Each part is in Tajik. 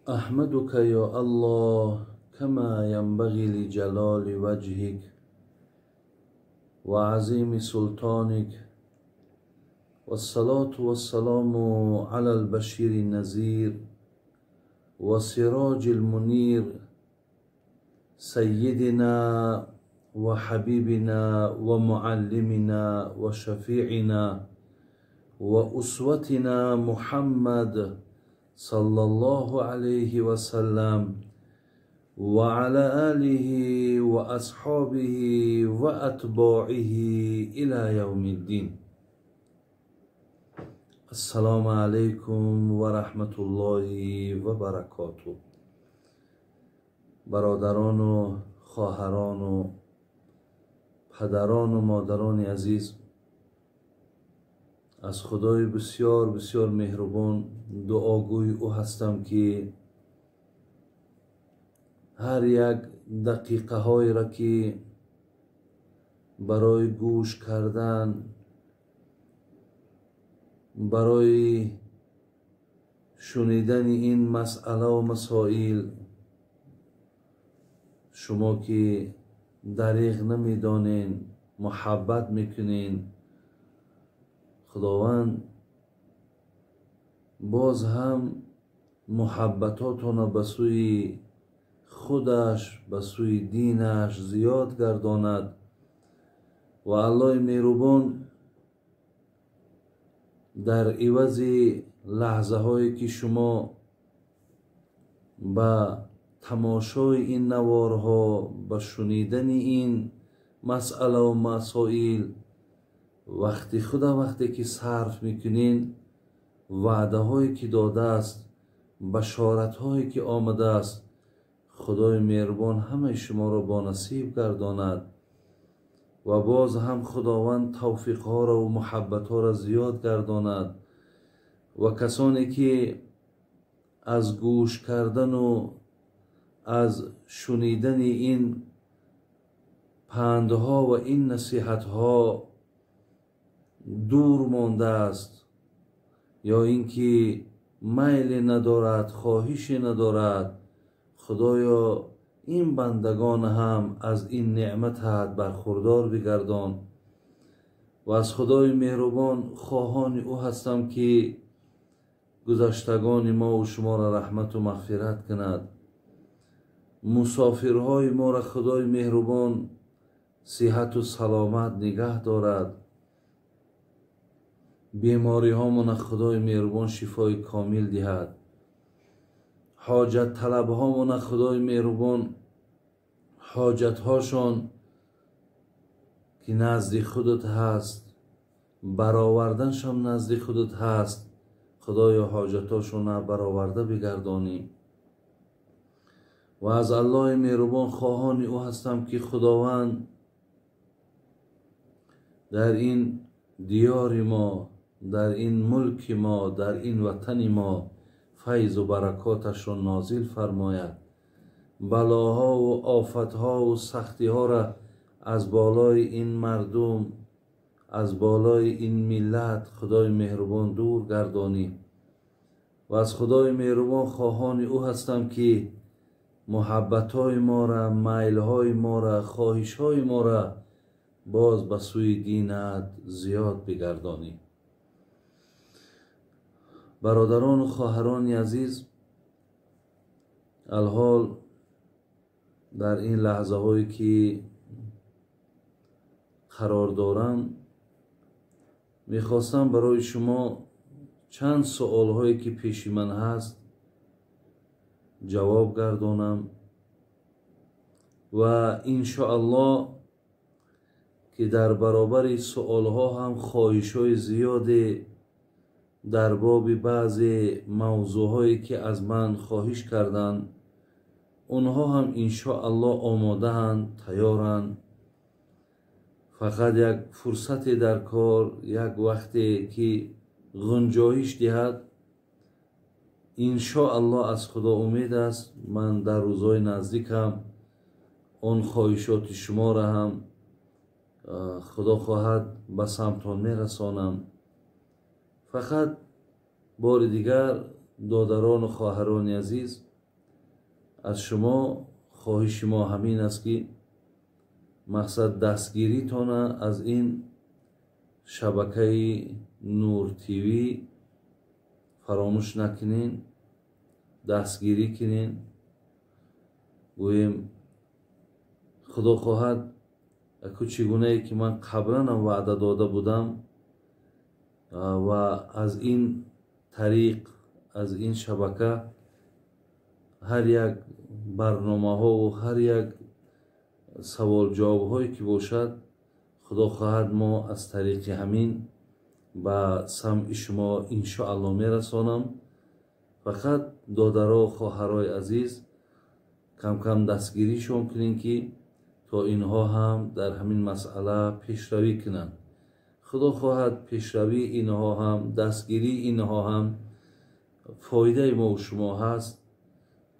أحمدك يا الله كما ينبغي لجلال وجهك وعظيم سلطانك، والصلاة والسلام على البشير النذير وسراج المنير، سيدنا وحبيبنا ومعلمنا وشفيعنا وأسوتنا محمد صلى الله عليه وسلم وعلى آله وأصحابه وأتباعه إلى يوم الدين. السلام عليكم ورحمة الله وبركاته. Бародарону хоҳарону падарону модарони азиз, аз Худои бисёр бисёр меҳрубон дуогӯи ӯ ҳастам, ки ҳар як дақиқаҳоеро, ки барои гӯш кардан, барои шунидани ин масъалаву масоил шумо, ки дариғ намедонен, муҳаббат мекунен, Худованд боз ҳам муҳаббатотонро ба сӯи худаш, ба сӯи динаш зиёд гардонад ва Аллоҳи меҳрубон дар ивази лаҳзаҳое, ки шумо ба тамошои ин наворҳо, ба шунидани ин масъалаву масоил вақти худа вақте ки сарф мекунен, ваъдаҳое ки додааст, башоратҳое ки омадааст, Худои меҳрубон ҳамаи шуморо бонасиб гардонад ва боз ҳам Худованд тавфиқҳоро ва муҳаббатҳоро зиёд гардонад ва касоне ки аз гӯш кардану аз шунидани ин пандҳо ва ин насиҳатҳо дур мондааст ё ин ки майле надорад, хоҳише надорад, Худоё, ин бандагон ҳам аз ин неъматат бархурдор бигардон. Ва аз Худои меҳрубон хоҳони ӯ ҳастам, ки гузаштагони мову шуморо раҳмату мағфират кунад, мусофирҳои моро Худои меҳрубон сиҳату саломат нигаҳ дорад, бемориҳомона Худои меҳрубон шифои комил диҳад, ҳоҷатталабҳомона Худои меҳрубон ҳоҷатҳошон, ки назди худат ҳаст, бароварданшон назди худат ҳаст, Худоё, ҳоҷатҳошона бароварда бигардонӣ. Ва аз Аллоҳи меҳрубон хоҳони ӯ ҳастам, ки Худованд дар ин диёри мо, дар ин мулки мо, дар ин ватани мо файзу баракоташро нозил фармояд, балоҳову офатҳову сахтиҳоро аз болои ин мардум, аз болои ин миллат Худои меҳрубон дур гардонӣ. Ва аз Худои меҳрубон хоҳони ӯ ҳастам, ки муҳаббатҳои моро, майлҳои моро, хоҳишҳои моро боз ба сӯи динат зиёд бигардонӣ. Бародарону хоҳарони азиз, алҳол дар ин лаҳзаҳое ки қарор дорам, мехостам барои шумо чанд суолҳое ки пеши ман ҳаст ҷавоб гардонам ва иншоаллоҳ ки дар баробари суолҳо ҳам хоҳишҳои зиёде дар боби баъзе мавзӯъҳое ки аз ман хоҳиш карданд, онҳо ҳам иншоаллоҳ омодаанд, тайёранд. Фақат як фурсате дар кор, як вақте ки гунҷоиш диҳад, иншоаллоҳ аз Худо умед аст, ман дар рӯзҳои наздикам он хоҳишоти шуморо ҳам Худо хоҳад ба самтон мерасонам. Фақат бори дигар, додарону хоҳарони азиз. Аз шумо хоҳиши мо ҳамин аст, ки мақсад дастгиритона аз ин шабакаи Нур ТВ фаромӯш накунен, дастгирӣ кунен. Гӯем, худо хоҳад, аку чӣ гунае ки ман қабланам ваъда дода будам ва аз ин тариқ, аз ин шабака ҳар як барномаҳову ҳар як саволҷавобҳое ки бошад, худо хоҳад, мо аз тариқи ҳамин ба самъи шумо иншоалло мерасонам. Фақат додаро, хоҳарои азиз, кам-кам дастгиришон кунем, ки то инҳо ҳам дар ҳамин масъала пешравӣ кунанд. Худо хоҳад, пешравии инҳо ҳам, дастгирии инҳо ҳам фоидаи мо шумо ҳаст.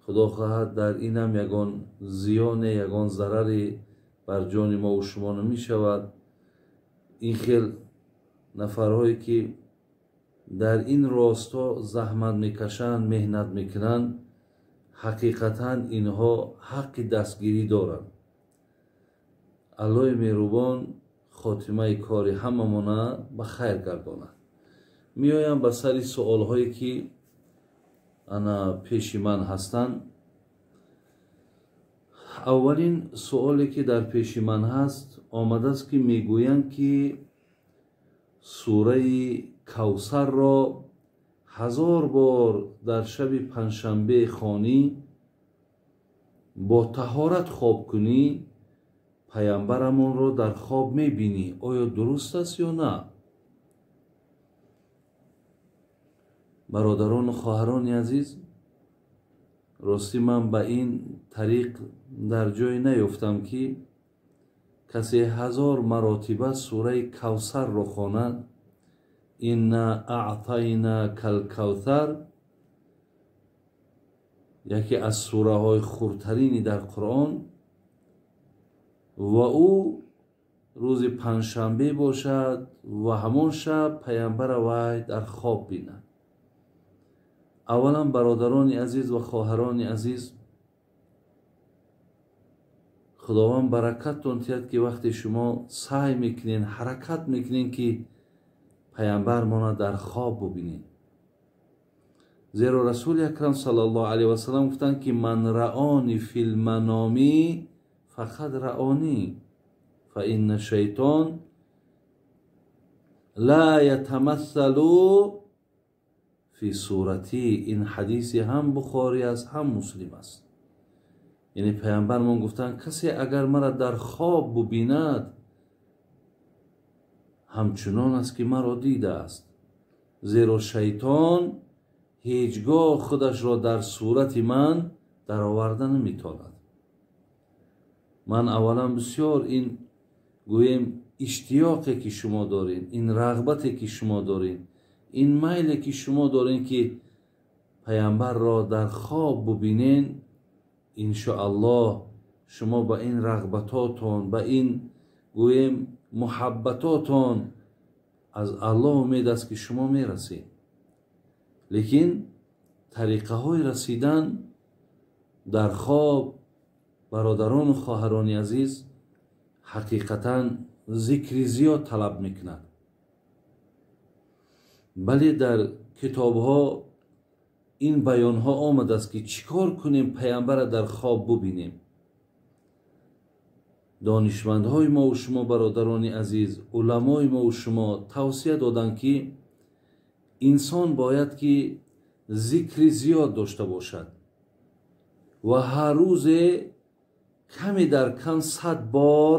Худо хоҳад, дар инам ягон зиёне, ягон зараре бар ҷони мо шумо намешавад. Ин хел нафарҳое ки дар ин росто заҳмат мекашанд, меҳнат мекунанд, ҳақиқатан инҳо ҳаққи дастгирӣ доранд. Аллоҳи меҳрубон хотимаи кори ҳамамона ба хайр гардонад. Меоям ба сари суолҳое ки ана пеши ман ҳастанд. Аввалин суоле ки дар пеши ман ҳаст омадааст, ки мегӯянд, ки сураи Кавсарро 1000 бор дар шаби панҷшанбе хонӣ, бо таҳорат хоб кунӣ, паямбарамонро дар хоб мебинӣ. Оё дуруст аст ё на? Бародарону хоҳарони азиз, ростӣ ман ба ин тариқ дар ҷое наёфтам, ки касе 1000 маротиба сураи Кавсарро хонад, инна аътайнакал кавсар, яке аз сураҳои хурдтарини дар Қуръон, ва ӯ рӯзи панҷшанбе бошад ва ҳамон шаб паямбара вай дар хоб бинад. Аввалан, бародарони азиз ва хоҳарони азиз, худованд баракаттон диҳад, ки вақте шумо саъй мекунед, ҳаракат мекунед, ки паямбармона дар хоб бубинед. Зеро Расули Акрам саллаллоҳу алайҳи васаллам гуфтанд, ки ман раони фил маноми фақад раони фа инна шайтон ла ятамассалу фи сурати. Ин ҳадиси ҳам Бухорӣ аст, ҳам Муслим аст. Яъне паямбармон гуфтанд, касе агар мара дар хоб бубинад, ҳамчунон аст, ки маро дидааст. Зеро шайтон ҳеҷ гоҳ худашро дар сурати ман дароварда наметавонад. Ман аввалан бисёр ин гӯем иштиёқе ки шумо доред, ин рағбате ки шумо доред, ин майле ки шумо доред, ки паямбарро дар хоб бубинед, иншоаллоҳ шумо ба ин рағбатотон, ба ин гӯем муҳаббатотон аз Аллоҳ умед аст, ки шумо мерасед. Лекин тариқаҳои расидан дар хоб, бародарону хоҳарони азиз, ҳақиқатан зикри зиёд талаб мекунад. Бале, дар китобҳо ин баёнҳо омадааст, ки чӣ кор кунем паямбара дар хоб бубинем. Донишмандҳои мову шумо, бародарони азиз, уламои мову шумо тавсия доданд, ки инсон бояд ки зикри зиёд дошта бошад ва ҳар рӯзе каме дар кам 100 бор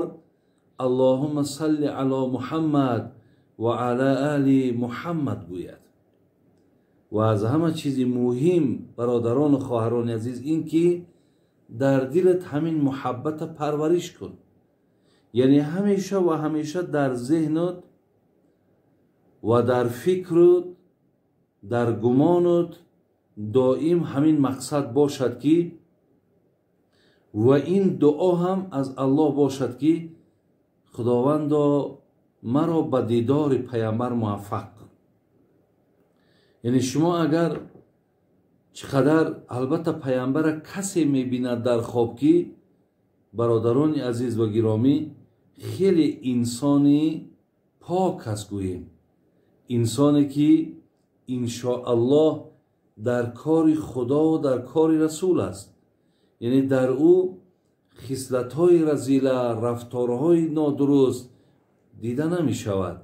Аллоҳумма салли ало Муҳаммад ва ала али Муҳаммад гӯяд. Ва аз ҳама чизи муҳим, бародарону хоҳарони азиз, ин ки дар дилат ҳамин муҳаббата парвариш кун. Яъне ҳамеша ва ҳамеша дар зеҳнат ва дар фикрут, дар гумонут доим ҳамин мақсад бошад, ки ва ин дуо ҳам аз Аллоҳ бошад, ки худовандо маро ба дидори паямбар муваффақ кун. Яъне шумо агар Чӣ қадар албатта паямбара касе мебинад дар хоб, ки бародарони азиз ва гиромӣ, хеле инсони пок аст, гӯем, инсоне ки иншоаллоҳ дар кори худо, дар кори расул аст, яъне дар ӯ хислатҳои разила, рафторҳои нодуруст дида намешавад.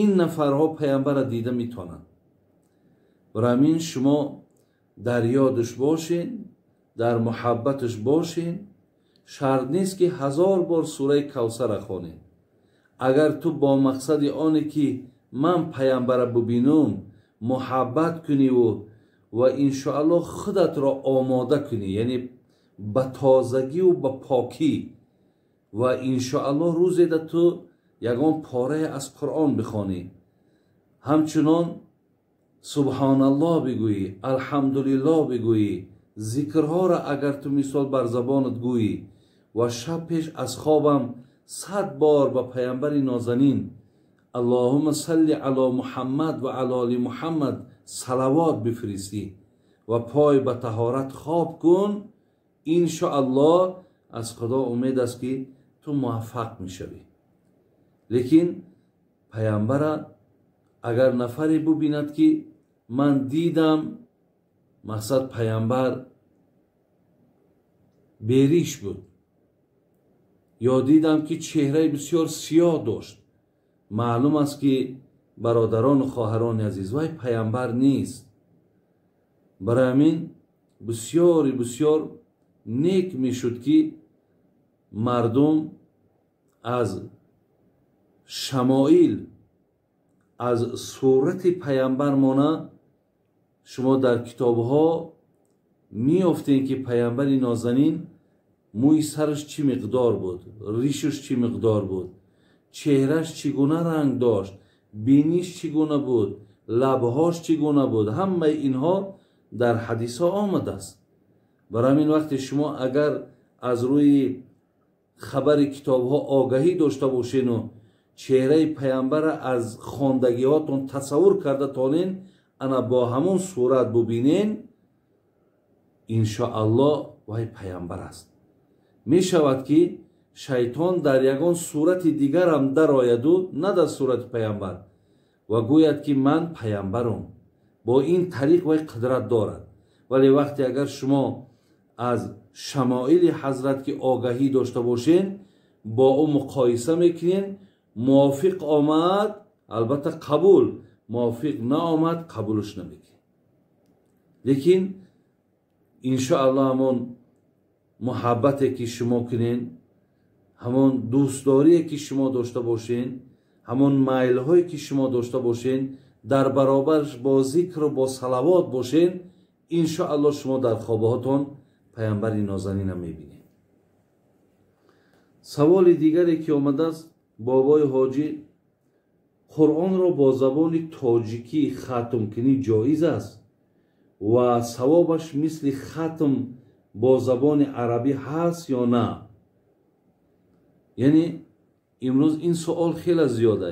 Ин нафарҳо паямбара дида метавонанд. Барои ҳамин шумо дар ёдаш бошен, дар муҳаббаташ бошен. Шарт нест, ки 1000 бор сураи Кавсара хонед. Агар ту бо мақсади оне ки ман паямбара бубинум, муҳаббат куниву ва иншоаллоҳ худатро омода кунӣ, яъне ба тозагиву ба покӣ, ва иншоаллоҳ рӯзеда ту ягон порае аз Қуръон бихонӣ, ҳамчунон субҳоналлоҳ бигӯӣ, алҳамдулиллоҳ бигӯӣ, зикрҳоро агар ту мисол бар забонат гӯӣ ва шаб пеш аз хобам 100 бор ба паямбари нозанин аллоҳумма салли ало Муҳаммад ва ало оли Муҳаммад салавот бифиристӣ ва пой ба таҳорат хоб кун, иншоаллоҳ аз худо умед аст, ки ту муваффақ мешавӣ. Лекин паямбара агар нафаре бубинад, ки ман дидам, мақсад паямбар бериш буд ё дидам, ки чеҳраи бисёр сиёҳ дошт, маълум аст, ки бародарону хоҳарони азиз, вай паямбар нест. Барои ҳамин бисёри бисёр нек мешуд, ки мардум аз шамоил, аз сурати паямбармона. Шумо дар китобҳо меёфтем, ки паямбари нозанин мӯи сараш чӣ миқдор буд, ришаш чӣ миқдор буд, чеҳраш чӣ гуна ранг дошт, биниш чӣ гуна буд, лабҳош чӣ гуна буд. Ҳамаи инҳо дар ҳадисҳо омадааст. Барои ҳамин вақте шумо агар аз рӯи хабари китобҳо огаҳӣ дошта бошену чеҳраи паямбара аз хондагиҳотон тасаввур карда тонен, ана бо ҳамон сурат бубинен, иншоаллоҳ вай паямбар аст. Мешавад, ки шайтон дар ягон сурати дигарам дарояду, на дар сурати паямбар, ва гӯяд, ки ман паямбарам. Бо ин тариқ вай қудрат дорад. Вале вақте агар шумо аз шамоили ҳазрат ки огаҳӣ дошта бошен, бо ӯ муқоиса мекунен, мувофиқ омад, албатта қабул, мувофиқ наомад, қабулш намекунем. Лекин иншоаллоҳ ҳамон муҳаббате ки шумо кунен, ҳамон дӯстдорие ки шумо дошта бошен, ҳамон майлҳое ки шумо дошта бошен, дар баробарш бо зикру бо салавот бошен, иншоаллоҳ шумо дар хобҳотон паямбари нозанина мебинед. Саволи дигаре ки омадааст: бобои ҳоҷӣ, Қуръонро бо забони тоҷикӣ хатмкунӣ ҷоиз аст ва савобаш мисли хатм бо забони арабӣ ҳаст ё на? Яъне имрӯз ин суол хеле зиёда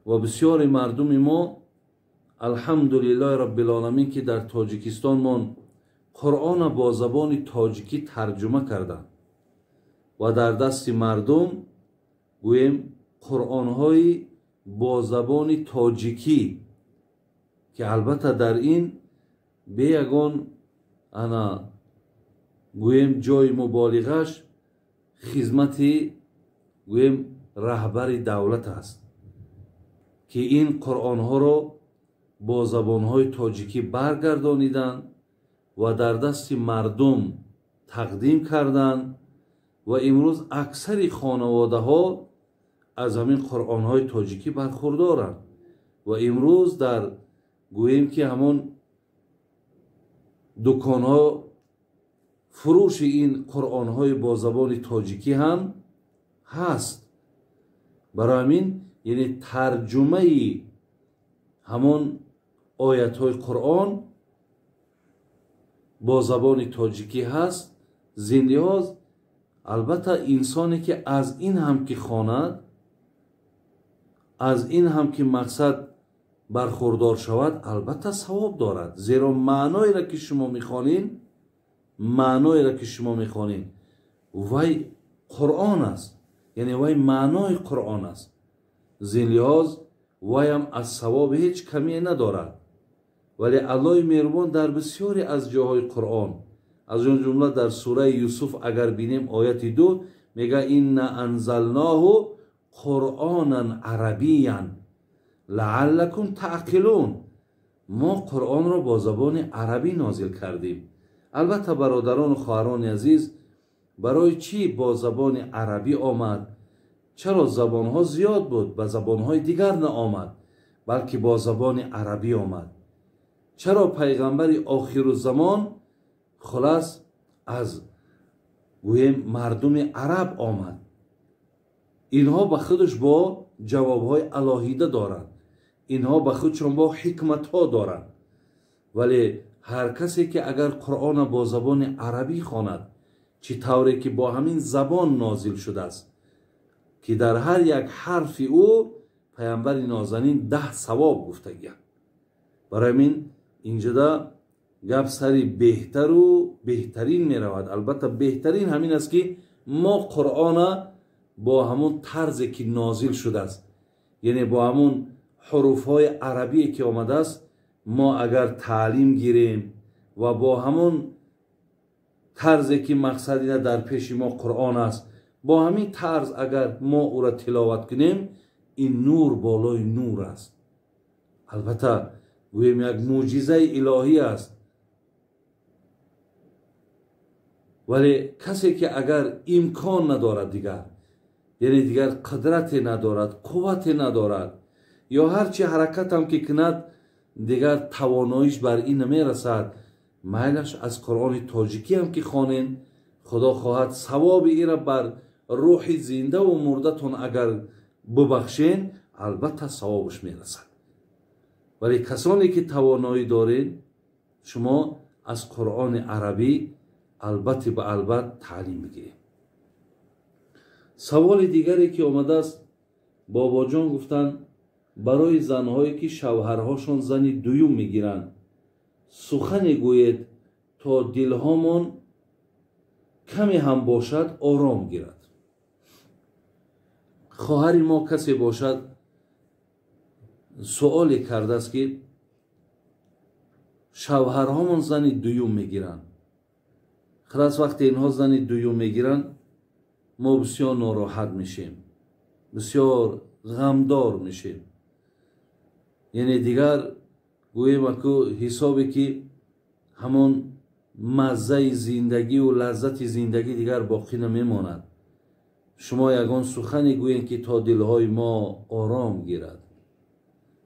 ва бисёри мардуми мо, алҳамдулиллоҳи роббилоламин, ки дар Тоҷикистонмон Қуръона бо забони тоҷикӣ тарҷума карданд ва дар дасти мардум, гӯем, қуръонҳои бо забони тоҷикӣ, ки албатта дар ин бе ягон ана гӯем ҷои муболиғаш хизмати, гӯем, раҳбари давлат аст, ки ин қуръонҳоро бо забонҳои тоҷикӣ баргардониданд ва дар дасти мардум тақдим карданд ва имрӯз аксари хонаводаҳо аз ҳамин қуръонҳои тоҷикӣ бархурдоранд. Ва имрӯз дар, гӯем, ки ҳамон дуконҳо фурӯши ин қуръонҳои бо забони тоҷикӣ ҳам ҳаст. Барои ҳамин, яъне тарҷумаи ҳамон оятҳои Қуръон бо забони тоҷикӣ ҳаст. Зин лиҳоз, албатта, инсоне ки аз ин ҳам ки хонад, аз ин ҳам ки мақсад бархурдор шавад, албатта савоб дорад, зеро маъноеро ки шумо мехонед, маъноеро ки шумо мехонед, вай Қуръон аст, яъне вай маънои Қуръон аст. Зин лиҳоз вайам аз савоб ҳеҷ камие надорад. Вале Аллоҳи меҳрубон дар бисёре аз ҷоҳои Қуръон, аз он ҷумла дар сураи Юсуф агар бинем ояти 2 мега инна анзалноҳу қуръонан арабиян лааллакум таъқилун. Мо Қуръонро бо забони арабӣ нозил кардем. Албатта бародарону хоҳарони азиз, барои чӣ бо забони арабӣ омад? Чаро забонҳо зиёд буд, ба забонҳои дигар наомад, балки бо забони арабӣ омад? Чаро пайғамбари охирузамон хулас аз гӯем мардуми араб омад? Инҳо ба худаш бо ҷавобҳои алоҳида доранд, инҳо ба худшон бо ҳикматҳо доранд. Вале ҳар касе ки агар Қуръонро бо забони арабӣ хонад, чӣ тавре ки бо ҳамин забон нозил шудааст, ки дар ҳар як ҳарфи ӯ пайғамбари нозанин 10 савоб гуфтагианд. Барои ҳамин инҷода гап сари беҳтару беҳтарин меравад. Албатта беҳтарин ҳамин аст ки мо Қуръона бо ҳамон тарзе ки нозил шудааст, яъне бо ҳамон ҳуруфҳои арабие ки омадааст, мо агар таълим гирем ва бо ҳамон тарзе ки мақсад ина дар пеши мо Қуръон аст, бо ҳамин тарз агар мо ӯра тиловат кунем, ин нур болои нур аст. Албатта гӯем як мӯъҷизаи илоҳӣ аст. Вале касе ки агар имкон надорад дигар, яъне дигар қудрате надорад, қуввате надорад, ё ҳарчи ҳаракатам ки кунад дигар тавоноиш бар ин намерасад, майлаш аз Қуръони тоҷикиам ки хонен, Худо хоҳад савоби ира бар рӯҳи зиндаву мурдатон агар бубахшен, албатта савобаш мерасад. Вале касоне ки тавоноӣ доред, шумо аз Қуръони арабӣ албатта ба албат таълим бигиред. Саволи дигаре ки омадааст, бобоҷон гуфтанд, барои занҳое ки шавҳарҳошон зани дуюм мегиранд, сухане гӯед то дилҳомон каме ҳам бошад ором гирад. Хоҳари мо касе бошад суоле кардааст ки шавҳарҳомон зани дуюм мегиранд. Хулас вақте инҳо зани дуюм мегиранд, мо бисёр нороҳат мешем, бисёр ғамдор мешем. Яъне дигар гӯем аку ҳисобе ки ҳамон маззаи зиндагиву лаззати зиндагӣ дигар боқӣ намемонад. Шумо ягон сухане гӯем ки то дилҳои мо ором гирад.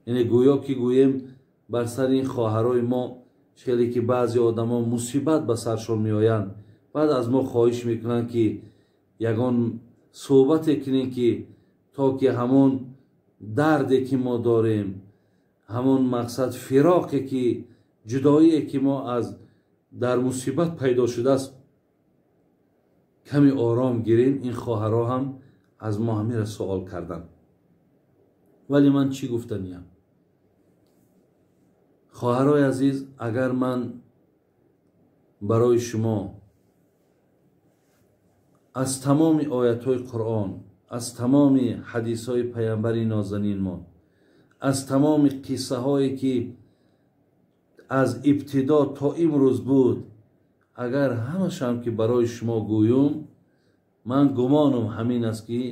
Яъне гӯё ки гӯем бар сари ин хоҳарои мо хеле ки баъзе одамо мусибат ба саршон меоянд, баъд аз мо хоҳиш мекунанд ки ягон суҳбате кунем ки то ки ҳамон дарде ки мо дорем, ҳамон мақсад фироқе ки ҷудоие ки мо аз дар мусибат пайдо шудааст каме ором гирем. Ин хоҳарҳо ҳам аз мо ҳамира суол карданд. Вале ман чӣ гуфтаниям? Хоҳарои азиз, агар ман барои шумо аз тамоми оятҳои Қуръон, аз тамоми ҳадисҳои пайғамбари нозанинмон, аз тамоми қиссаҳое ки аз ибтидо то имрӯз буд, агар ҳамашам ки барои шумо гӯюм, ман гумонам ҳамин аст ки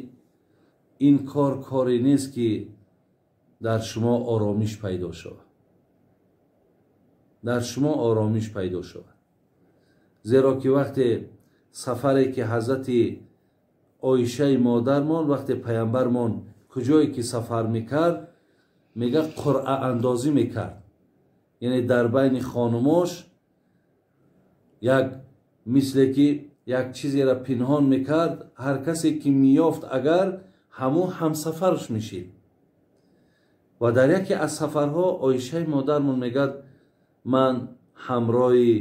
ин кор коре нест ки дар шумо оромиш пайдо шавад. Дар шумо оромиш пайдо шавад. Зеро ки вақте сафаре ки ҳазрати Оишаи модармон вақте пайғамбармон куҷое ки сафар мекард, мега қуръаандозӣ мекард. Яъне дар байни хонумош як мисле ки як чизеро пинҳон мекард, ҳар касе ки меёфт агар ҳамун ҳамсафарш мешид. Ва дар яке аз сафарҳо Оишаи модармон мегӯяд, ман ҳамроҳи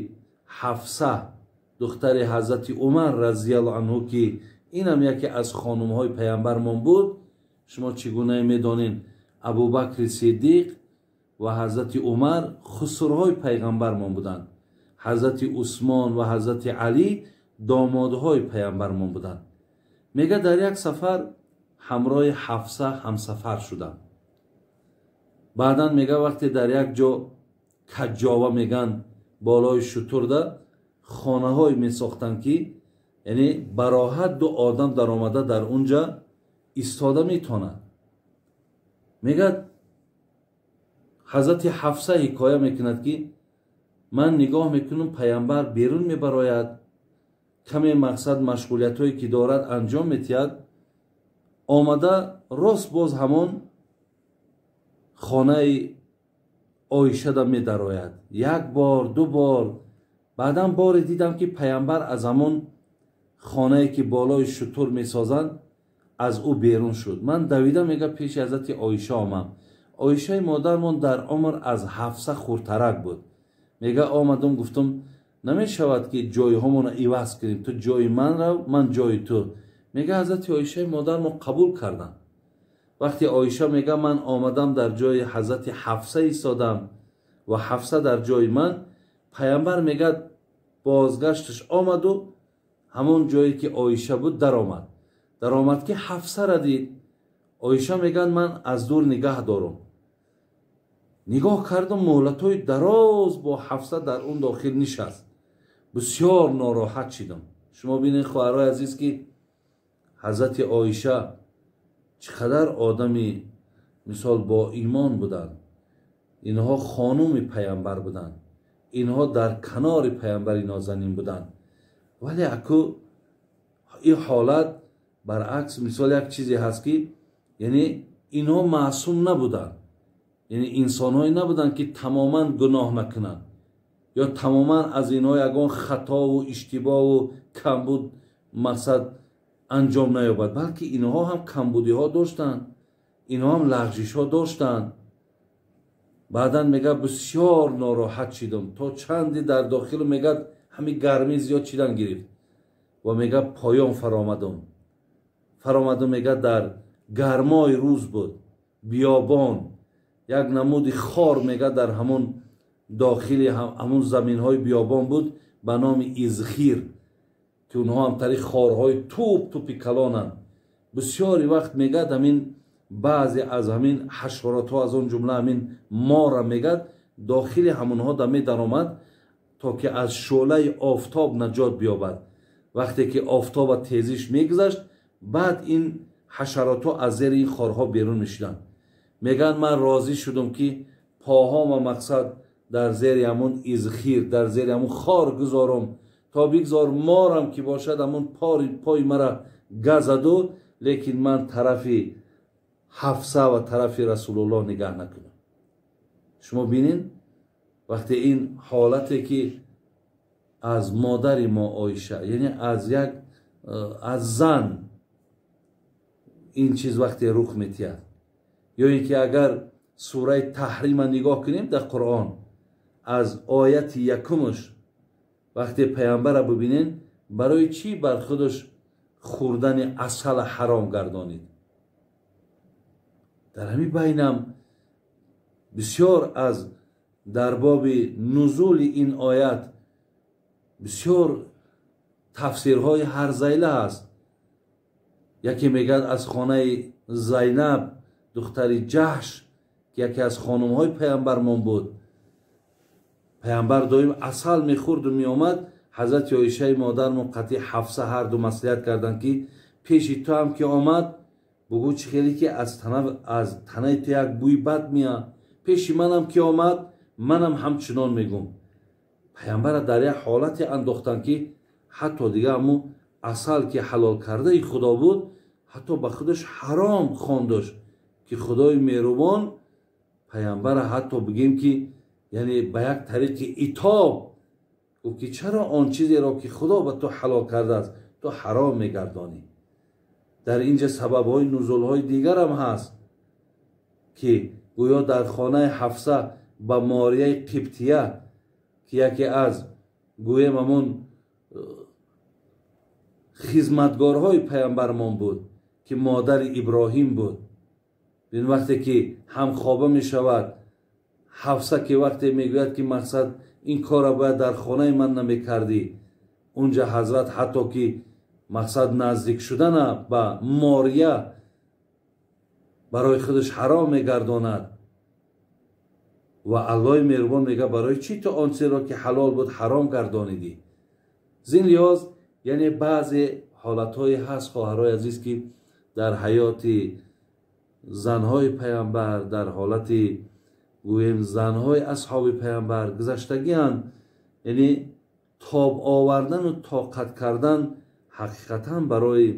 Ҳафса духтари ҳазрати Умар разияллоҳу анҳу ки инам яке аз хонумҳои пайғамбармон буд, шумо чӣ гуна медонед, Абубакри Сиддиқ ва ҳазрати Умар хусурҳои пайғамбармон буданд. Ҳазрати Усмон ва ҳазрати Алӣ домодҳои пайғамбармон буданд. Мега дар як сафар ҳамроҳи Ҳафса ҳамсафар шуданд. Баъдан мега вақте дар як ҷо каҷҷова меган болои шутурда хонаҳое месохтанд, ки яъне бароҳат ду одам даромада дар унҷа истода метонад. Мегӯяд ҳазрати Ҳафса ҳикоя мекунад, ки ман нигоҳ мекунам, пайғамбар берун мебарояд, каме мақсад машғулиятҳое ки дорад анҷом метиҳад, омада рост боз ҳамон хонаи Оишада медарояд. Як бор, ду бор. Баъдан боре дидам, ки пайғамбар аз ҳамон хонае ки болои шутур месозанд аз ӯ берун шуд. Ман давида мега пеши ҳазрати Оиша омам. Оишаи модармон дар умр аз Ҳафса хурдтарак буд. Мега омадам, гуфтам, намешавад ки ҷойҳомонро иваз кунем, ту ҷои ман рав, ман ҷои ту. Мега ҳазрати Оишаи модармон қабул карданд. Вақте Оиша мега ман омадам дар ҷои ҳазрати Ҳафса истодам ва Ҳафса дар ҷои ман, пайғамбар мега бозгашташ омаду ҳамон ҷое ки Оиша буд даромад. Даромад ки Ҳафсара дид. Оиша мегӯяд ман аз дур нигаҳ дорам. Нигоҳ кардам, муҳлатҳои дароз бо Ҳафса дар он дохил нишаст. Бисёр нороҳат шидам. Шумо бинед, хоҳарои азиз, ки ҳазрати Оиша чӣ қадар одами мисол бо имон буданд. Инҳо хонуми пайғамбар буданд, инҳо дар канори пайғамбари нозанин буданд. Вале аку ин ҳолат баръакс мисол як чизе ҳаст, ки яъне инҳо маъсум набуданд, яъне инсонҳое набуданд, ки тамоман гуноҳ накунанд ё тамоман аз инҳо ягон хатову иштибоҳу камбуд мақсад анҷом наёбад, балки инҳо ҳам камбудиҳо доштанд, инҳо ҳам лағжишҳо доштанд. Баъдан мега бисёр нороҳат шидам, то чанде дар дохилу мега ҳамин гармӣ зиёд шидан гирифт ва мега поён фаромадам. Фаромадам, мега дар гармои рӯз буд, биёбон, як намуди хор мега дар ҳамон дохили ҳамон заминҳои биёбон буд ба номи Изхир, ки онҳо ҳам тари хорҳои туп тупи калонанд. Бисёри вақт мегӯяд ҳамин баъзе аз ҳамин ҳашаротҳо, аз он ҷумла ҳамин мора мегӯяд дохили ҳамонҳо да медаромад, то ки аз шӯълаи офтоб наҷот биёбад. Вақте ки офтоба тезиш мегузашт, баъд ин ҳашаротҳо аз зери ин хорҳо берун мешуданд. Мегӯянд ман розӣ шудам, ки поҳома мақсад дар зери ҳамон Изхир, дар зери ҳамон хор гузорам, то бигзор морам ки бошад ҳамон пои мара газаду, лекин ман тарафи Ҳафса ва тарафи Расулуллоҳ нигаҳ накунам. Шумо бинед, вақте ин ҳолате ки аз модари мо Оиша, яъне аз як аз зан ин чиз вақте рух метиҳад, ё ин ки агар сураи Таҳрима нигоҳ кунем дар Қуръон аз ояти якумаш, вақте пайғамбара бибинен, барои чӣ бар худаш хӯрдани асала ҳаром гардонид? Дар ҳамин байнам бисёр аз дар боби нузули ин оят бисёр тафсирҳои ҳарзайла ҳаст. Яке мегӯяд аз хонаи Зайнаб, духтари Ҷаҳш, ки яке аз хонумҳои пайғамбармон буд, пайғамбар доим асал мехӯрду меомад. Ҳазрати Оишаи модармон қатъи Ҳафса ҳарду маслиҳат карданд, ки пеши ту ҳам ки омад, бугӯ чӣ хеле ки аз танаи ту як бӯи бад меяд, пеши манам ки омад, манам ҳамчунон мегӯм. Пайғамбара дар як ҳолате андохтанд, ки ҳатто дига ҳамун асал ки ҳалол кардаи Худо буд, ҳатто ба худаш ҳаром хондаш, ки Худои меҳрубон пайғамбара ҳатто бигем ки яъне ба як тариқи итоб гуфт, ки чаро он чизеро ки Худо ба ту ҳалол кардааст ту ҳаром мегардонӣ? Дар инҷа сабабҳои нузулҳои дигарам ҳаст, ки гӯё дар хонаи Ҳафса ба Морияи Қибтия, ки яке аз гӯем ҳамон хизматгорҳои пайғамбармон буд, ки модари Иброҳим буд, ин вақте ки ҳамхоба мешавад, Ҳафса ки вақте мегӯяд ки мақсад ин корро бояд дар хонаи ман намекардӣ, унҷа ҳазрат ҳатто ки мақсад наздик шудана ба Мория барои худаш ҳаром мегардонад ва Аллоҳи меҳрубон мегӯяд барои чӣ ту он чизеро ки ҳалол буд ҳаром гардонидӣ. Зин лиҳоз яъне баъзе ҳолатҳое ҳаст, хоҳарҳои азиз, ки дар ҳаёти занҳои паямбар, дар ҳолати гӯем занҳои асҳоби паямбар гузаштагианд, яъне тоб овардану тоқат кардан ҳақиқатан барои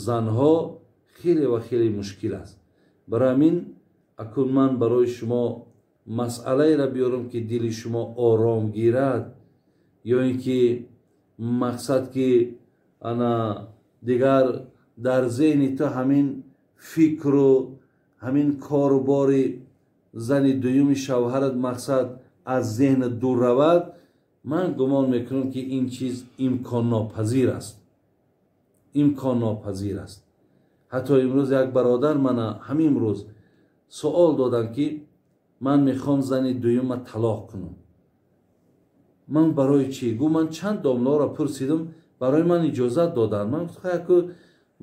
занҳо хеле ва хеле мушкил аст. Барои ҳамин акун ман барои шумо масъалаеро биёрам ки дили шумо ором гирад, ё ин ки мақсад ки ана дигар дар зеҳни ту ҳамин фикру ҳамин кору бори зани дуюми шавҳарат мақсад аз зеҳнат дур равад. Ман гумон мекунам ки ин чиз имконнопазир аст, имконнопазир аст. Ҳатто имрӯз як бародар мана ҳамин рӯз суол доданд ки ман мехоҳам зани дуюма талоқ кунам. Ман барои чӣ? Гӯ ман чанд домларо пурсидам, барои ман иҷозат доданд. Ман гуфтам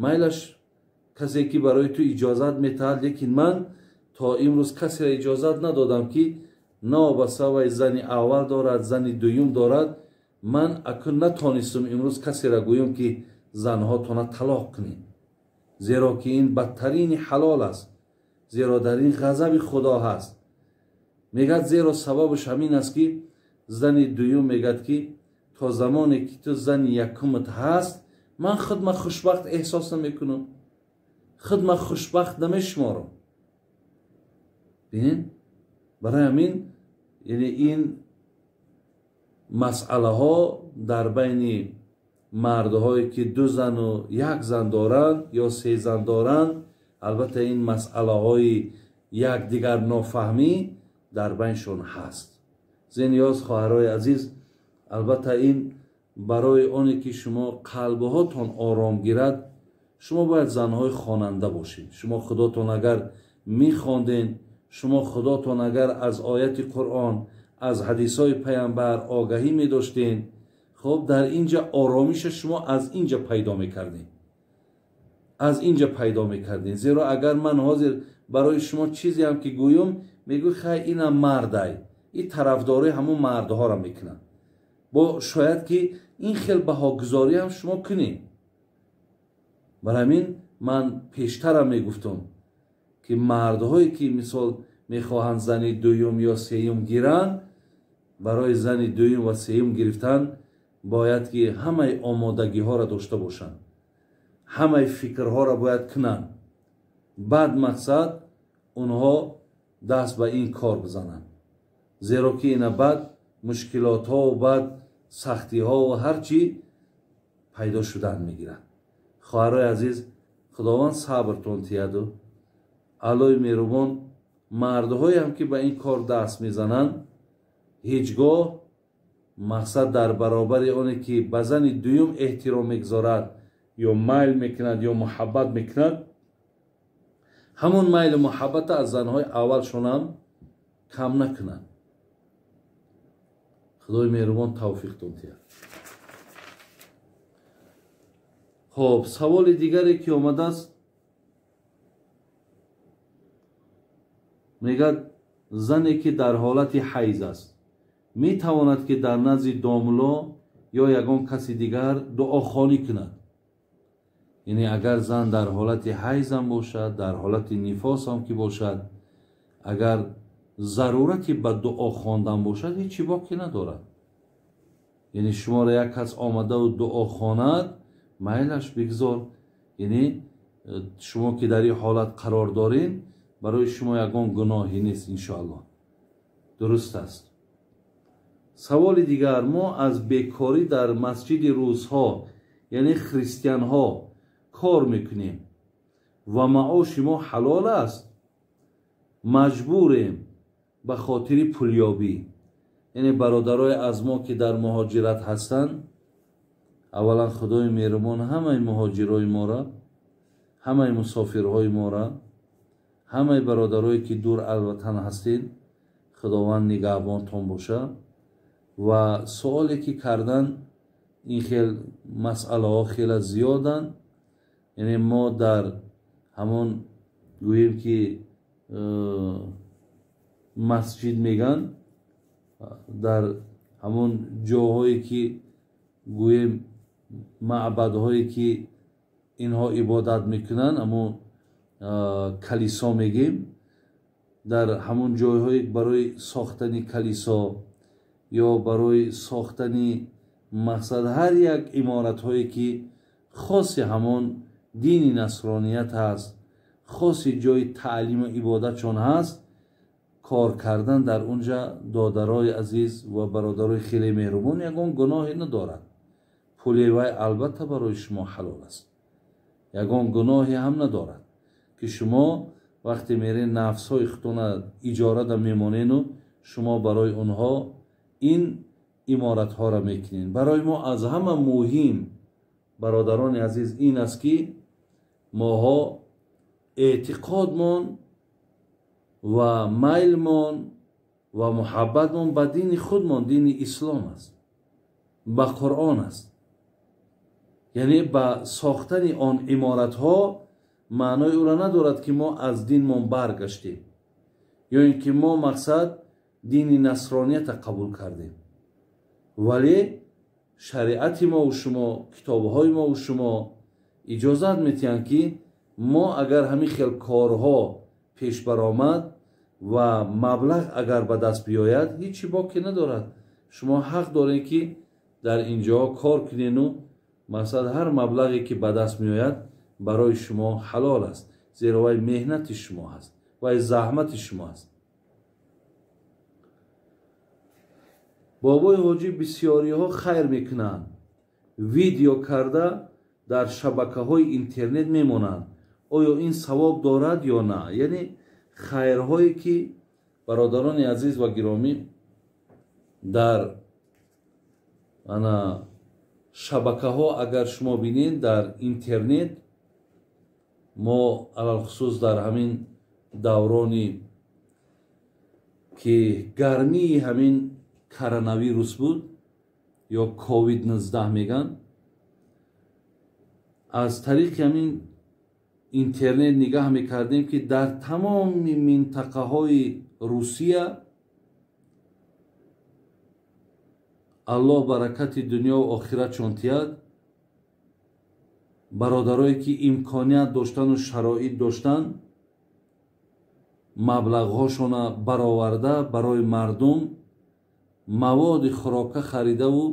майлаш касе ки барои ту иҷозат метаҳад, лекин ман то имрӯз касеро иҷозат надодам ки новобаста вай зани аввал дорад, зани дуюм дорад. Ман акун натонистам имрӯз касеро гӯям ки занҳотона талоқ кунед, зеро ки ин бадтарини ҳалол аст, зеро дар ин ғазаби Худо ҳаст. Мегӯяд зеро сабабаш ҳамин аст ки зани дуюм мегӯяд ки то замоне ки ту зани якумат ҳаст, ман худма хушбахт эҳсос намекунам, худма хушбахт намешуморам. Бинед, барои ҳамин яъне ин масъалаҳо дар байни мардҳое ки ду зану як зан доранд ё се зан доранд, албатта ин масъалаҳои якдигар нофаҳмӣ дар байншон ҳаст. Зин ёз хоҳарҳои азиз, албатта ин барои оне ки шумо қалбҳотон ором гирад, шумо бояд занҳои хонанда бошед. Шумо худотон агар мехонден, шумо худотон агар аз ояти Қуръон, аз ҳадисҳои паямбар огаҳӣ медоштен, хоб дар инҷа оромиша шумо аз инҷа пайдо мекардем, аз инҷа пайдо мекардем. Зеро агар ман ҳозир барои шумо чизеам ки гӯям, мегӯй хай инам мардай, ин тарафдории ҳамон мардҳоро мекунад. Бо шояд ки ин хел баҳогузориам шумо кунед. Барои ҳамин ман пештарам мегуфтам ки мардҳое ки мисол мехоҳанд зани дуюм ё сеюм гиранд, барои зани дуюм ва сеюм гирифтан бояд ки ҳамаи омодагиҳоро дошта бошанд, ҳамаи фикрҳоро бояд кунанд. Баъд мақсад онҳо даст ба ин кор бизананд, зеро ки ина баъд мушкилотҳо баъд сахтиҳо ва ҳар чӣ пайдо шудан мегирад. Хоҳарҳои азиз, Худованд сабртон тиҳаду Аллоҳи меҳрубон мардҳоеам ки ба ин кор даст мезананд, ҳеҷ гоҳ мақсад дар баробари оне ки ба зани дуюм эҳтиром мегузорад ё майл мекунад ё муҳаббат мекунад, ҳамон майлу муҳаббата аз занҳои аввалшонам кам накунад. Худои меҳрубон тавфиқтон диҳад. Хоб, саволи дигаре ки омадааст, мегӯяд зане ки дар ҳолати ҳайз аст метавонад ки дар назди домло ё ягон каси дигар дуохонӣ кунад. Яъне агар зан дар ҳолати ҳайзам бошад, дар ҳолати нифосам ки бошад, агар зарурати ба дуо хондан бошад, ҳеҷ боке надорад. Яъне шуморо як кас омадаву дуо хонад, майлаш бигзор. Яъне шумо ки дар ин ҳолат қарор доред, барои шумо ягон гуноҳе нест иншоаллоҳ. Дуруст аст. Саволи дигар: мо аз бекорӣ дар масҷиди русҳо, яъне христианҳо кор мекунем ва маоши мо ҳалол аст, маҷбурем ба хотири пулёбӣ. Яъне бародарои аз мо ки дар муҳоҷират ҳастанд, аввалан Худои меҳрубон ҳамаи муҳоҷирои моро, ҳамаи мусофирҳои моро, ҳамаи бародарое ки дур аз ватан ҳастед, Худованд нигаҳбонтон боша. Ва суоле ки кардан, ин хел масъалаҳо хеле зиёданд. Яъне мо дар ҳамон гӯем ки масҷид меган, дар ҳамон ҷоҳое ки гӯем маъбадҳое ки инҳо ибодат мекунанд, ҳамон калисо мегем, дар ҳамон ҷойҳое барои сохтани калисо ё барои сохтани мақсад ҳар як иморатҳое ки хоси ҳамон дини насроният ҳаст, хоси ҷои таълиму ибодатшон ҳаст, кор кардан дар унҷа додарои азиз ва бародарои хеле меҳрубон ягон гуноҳе надорад. Пули вай албатта барои шумо ҳалол аст, ягон гуноҳе ҳам надорад ки шумо вақте мерен нафсҳои худтона иҷорада мемонену шумо барои онҳо ин иморатҳоро мекунед. Барои мо аз ҳама муҳим, бародарони азиз, ин аст ки моҳо эътиқодмон ва майлмон ва муҳаббатмон ба дини худмон, дини ислом аст, ба Қуръон аст. Яъне ба сохтани он иморатҳо маънои ӯро надорад ки мо аз динмон баргаштем ё ин ки мо мақсад дини насронията қабул кардем. Вале шариати мову шумо, китобҳои мову шумо иҷозат метиҳанд ки мо агар ҳамин хел корҳо пеш баромад ва маблағ агар ба даст биёяд, ҳеҷ боке надорад. Шумо ҳақ доред ки дар ин ҷо кор кунену мақсад ҳар маблағе ки ба даст меояд барои шумо ҳалол аст, зеро вай меҳнати шумо аст, вай заҳмати шумо аст. Бобои ҳоҷӣ бисёриҳо хайр мекунанд, видео карда дар шабакаҳои интернет мемонанд. Оё ин савоб дорад ё на? Яъне хайрҳое ки бародарони азиз ва гиромӣ дар ана шабакаҳо агар шумо бинед дар интернет, мо алалхусус дар ҳамин даврони ки гармии ҳамин коронавирус буд ё ковид-19 меган, аз тариқи ҳамин интернет нигаҳ мекардем ки дар тамоми минтақаҳои Русия Аллоҳ баракати дунё ва охиратшон тиҳад, бародарое ки имконият доштану шароит доштан маблағҳошона бароварда барои мардум маводи хӯрока харидаву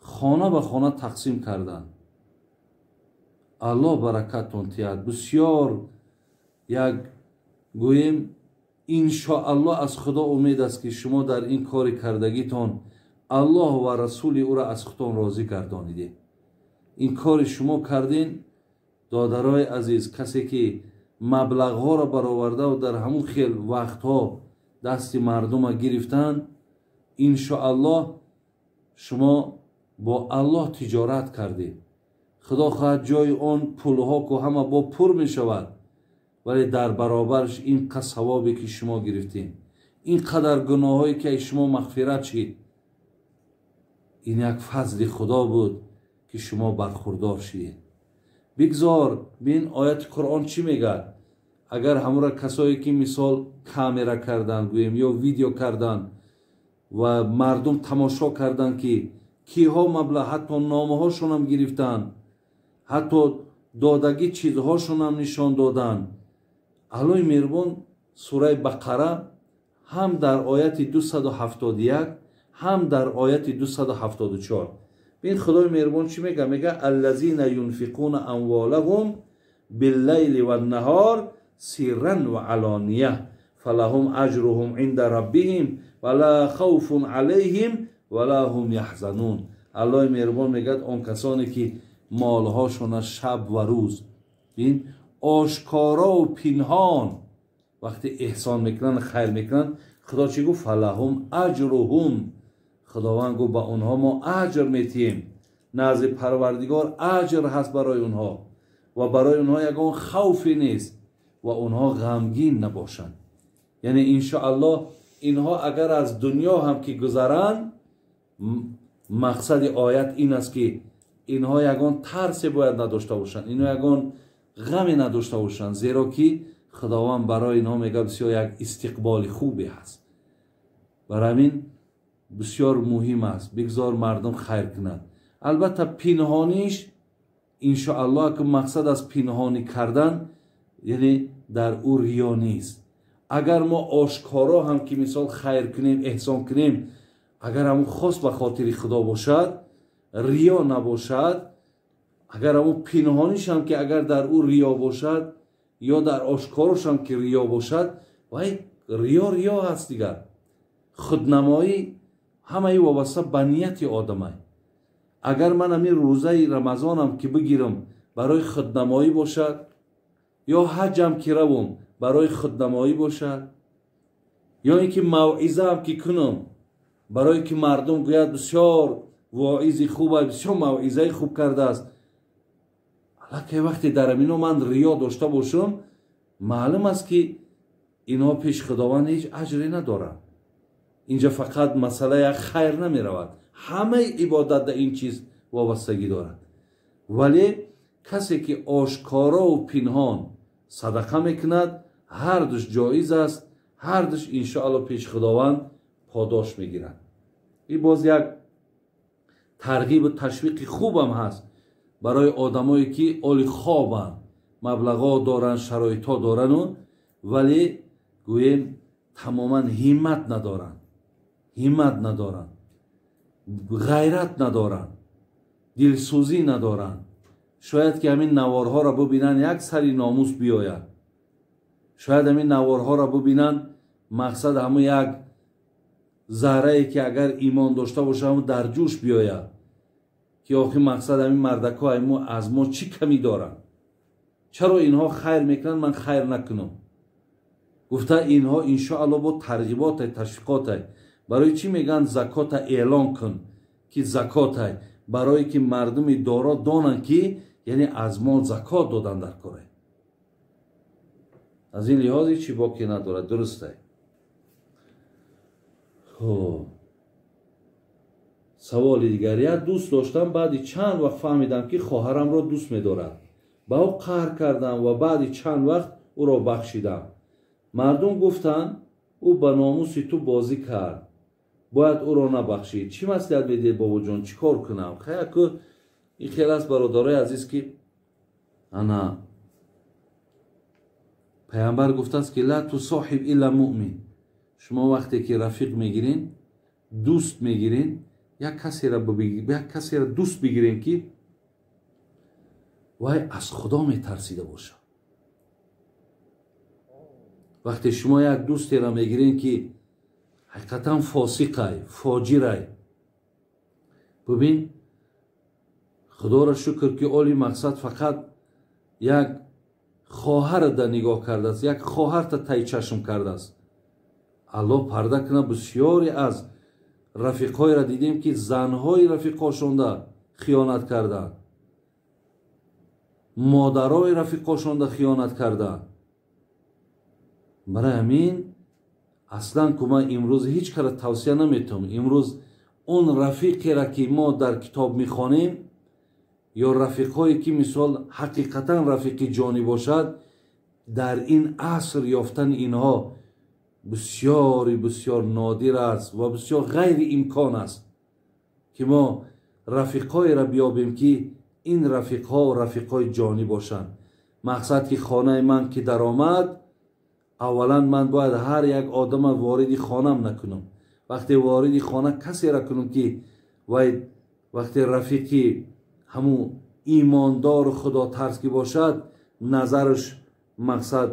хона ба хона тақсим карданд. Аллоҳ баракаттон тиҳад. Бисёр як гӯем иншоаллоҳ аз Худо умед аст ки шумо дар ин кори кардагитон Аллоҳ ва расули ӯро аз худтон розӣ гардонидед. Ин кори шумо кардин, додарои азиз, касе ки маблағҳоро баровардаву дар ҳамун хел вақтҳо дасти мардума гирифтанд, иншоаллоҳ шумо бо Аллоҳ тиҷорат кардед. Худо хоҳад ҷои он пулҳо ку ҳама бо пур мешавад, вале дар баробараш ин қад савобе ки шумо гирифтед, ин қадар гуноҳҳое ки аз шумо мағфират шид, ин як фазли Худо буд ки шумо бархурдор шидед. Бигзор бин ояти Қуръон чӣ мегӯяд. Агар ҳамура касое ки мисол камера карданд гӯем ё видео карданд ва мардум тамошо карданд ки киҳо маблағ ҳатто номаҳошонам гирифтанд, ҳатто додагӣ чизҳошонам нишон доданд. Аллоҳи меҳрубон сураи Бақара ҳам дар ояти 271 ҳам дар ояти 274 бин Худои меҳрубон чӣ мега? Мега аллазина юнфиқуна амволаҳум биллайли ваннаҳор сирран ва алония фалаҳум аҷруҳум инда раббиҳим ва ла хавфун алайҳим ва ла ҳум яҳзанун. Аллоҳи меҳрубон мегӯяд он касоне ки молҳошона шаб ва рӯз бин ошкорову пинҳон вақте эҳсон мекунанд, хайр мекунанд, Худо чӣ гуфт? Фалаҳум аҷруҳум. Худованд гуфт ба онҳо мо аҷр метиҳем. Назди Парвардигор аҷр ҳаст барои онҳо ва барои онҳо ягон хавфе нест ва онҳо ғамгин набошанд. Яъне иншоаллоҳ Инҳо агар аз дунё ҳам ки гузаранд, мақсади оят ин аст ки инҳо ягон тарсе бояд надошта бошанд, инҳо ягон ғаме надошта бошанд, зеро ки Худованд барои инҳо мегӯяд бисёр як истиқболи хубе ҳаст. Барои ҳамин бисёр муҳим аст, бигзор мардум хайр кунад. Албатта пинҳониш иншоаллоҳ ки мақсад аз пинҳонӣ кардан яъне дар ӯ риё нест. Агар мо ошкоро ҳам ки мисол хайр кунем, эҳсон кунем, агар ҳамун хос ба хотири Худо бошад, риё набошад, агар ҳамун пинҳониш ҳам ки агар дар ӯ риё бошад ё дар ошкорош ҳам ки риё бошад, вай риё риё ҳаст дигар. Худнамоӣ ҳамаи вобаста ба нияти одамай. Агар ман ҳамин рӯзаи Рамазонам ки бигирам барои худнамоӣ бошад, ё ҳаҷам ки равам барои худнамоӣ бошад, ё ин ки мавъизаам ки кунам барое ки мардум гӯяд бисёр воизи хуб, бисёр мавъизаи хуб кардааст, аллакай вақте дар ҳамино ман риё дошта бошам, маълум аст ки инҳо пеши Худованд ҳеҷ аҷре надоранд. Инҷа фақат масъала як хайр намеравад, ҳамаи ибодат дар ин чиз вобастагӣ дорад. Вале касе ки ошкорову пинҳон садақа мекунад, ҳардуш ҷоиз аст, ҳардуш иншоалло пеши Худованд подош мегирад. Ин боз як тарғибу ташвиқи хубам ҳаст барои одамое ки оли хобанд, маблағҳо доранд, шароитҳо дорану, вале гӯем тамоман ҳиммат надоранд, ҳиммат надоранд, ғайрат надоранд, дилсӯзӣ надоранд. Шояд ки ҳамин наворҳоро бубинанд як сари номус биёяд, шояд ҳамин наворҳоро бубинанд мақсад ҳамун як заррае ки агар имон дошта бошад ҳамун дар ҷӯш биёяд ки охир мақсад ҳамин мардакҳо аз мо чӣ камӣ доранд, чаро инҳо хайр мекунанд, ман хайр накунам гуфта. Инҳо иншоалло бо тарғиботай, ташвиқотай. Барои чӣ мегӯянд закота эълон кун ки закотай? Барое ки мардуми доро донанд ки яъне аз мол закот додан дар коре. Аз ин лиҳоз ҳеҷ чӣ боке надорад, дурустай. Хоб, саволи дигар. Як дӯст доштам, баъди чанд вақт фаҳмидам ки хоҳарамро дӯст медорад. Ба ӯ қаҳр кардам ва баъди чанд вақт ӯро бахшидам. Мардум гуфтанд ӯ ба номуси ту бозӣ кард, бояд ӯро набахшӣ. Чӣ маслиҳат медиҳед бобоҷон, чӣ кор кунам? Хаяку ин хел аст бародарои азиз ки ана паямбар гуфтааст ки ла тусоҳиб илла муъмин. Шумо вақте ки рафиқ мегирин, дӯст мегирин, як касеро дӯст бигирен ки вай аз Худо метарсида бошад. Вақте шумо як дӯстеро мегирен ки ҳақиқатан фосиқай, фоҷирай, бубин, Худоро шукр ки оли мақсад фақат як хоҳарда да нигоҳ кардааст, як хоҳарта тай чашм кардааст. Аллоҳ парда кунад, бисёре аз рафиқҳоеро дидем ки занҳои рафиқҳошонда хиёнат карданд, модарои рафиқҳошонда хиёнат карданд. Барои ҳамин аслан ку ман имрӯз ҳеҷ кара тавсия наметавам. Имрӯз он рафиқеро ки мо дар китоб мехонем ё рафиқҳое ки мисол ҳақиқатан рафиқи ҷонӣ бошад, дар ин аср ёфтани инҳо бисёри бисёр нодир аст ва бисёр ғайриимкон аст ки мо рафиқҳоеро биёбем ки ин рафиқҳо рафиқҳои ҷонӣ бошанд. Мақсад ки хонаи ман ки даромад, аввалан ман бояд ҳар як одама вориди хонам накунам. Вақте вориди хона касеро кунам ки вай вақте рафиқи ҳамун имондору худотарс ки бошад, назараш мақсад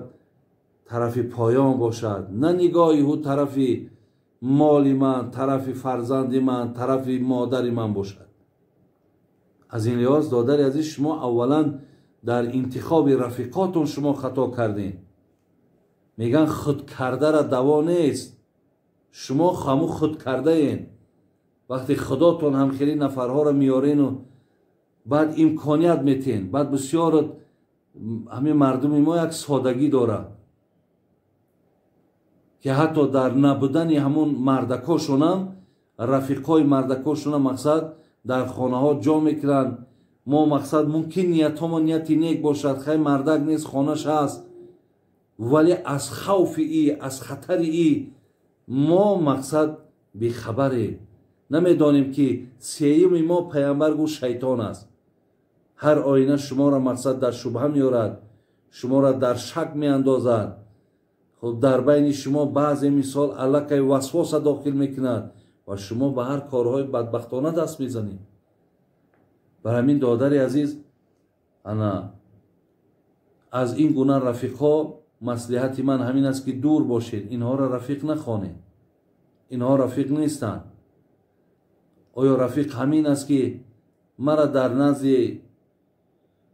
тарафи поён бошад, на нигоҳи ӯ тарафи моли ман, тарафи фарзанди ман, тарафи модари ман бошад. Аз ин лиҳоз додари азиз, шумо аввалан дар интихоби рафиқотон шумо хато кардем. Мегӯянд худкардара даво нест, шумо ҳамун худкардаен. Вақте худотон ҳам хеле нафарҳоро меёрену баъд имконият метен, баъд бисёр ҳамин мардуми мо як содагӣ дорад ки ки ҳатто дар набудани ҳамун мардакошонам, рафиқҳои мардакошона мақсад дар хонаҳо ҷо мекунанд. Мо мақсад мумкин ниятҳомо нияти нек бошад, хай мардак нест, хонаш ҳаст, вале аз хавфи и, аз хатари и мо мақсад бехабарем, намедонем ки сеюми мо пайғамбар гуфт шайтон аст. Ҳар оина шуморо мақсад дар шубҳа меорад, шуморо дар шак меандозад. Хуб, дар байни шумо баъзе мисол аллакай васвоса дохил мекунад ва шумо ба ҳар корҳои бадбахтона даст мезанед. Бар ҳамин додари азиз, ана аз ин гуна рафиқҳо маслиҳати ман ҳамин аст ки дур бошед, инҳоро рафиқ нахонед, инҳо рафиқ нестанд. Оё рафиқ ҳамин аст ки мара дар назди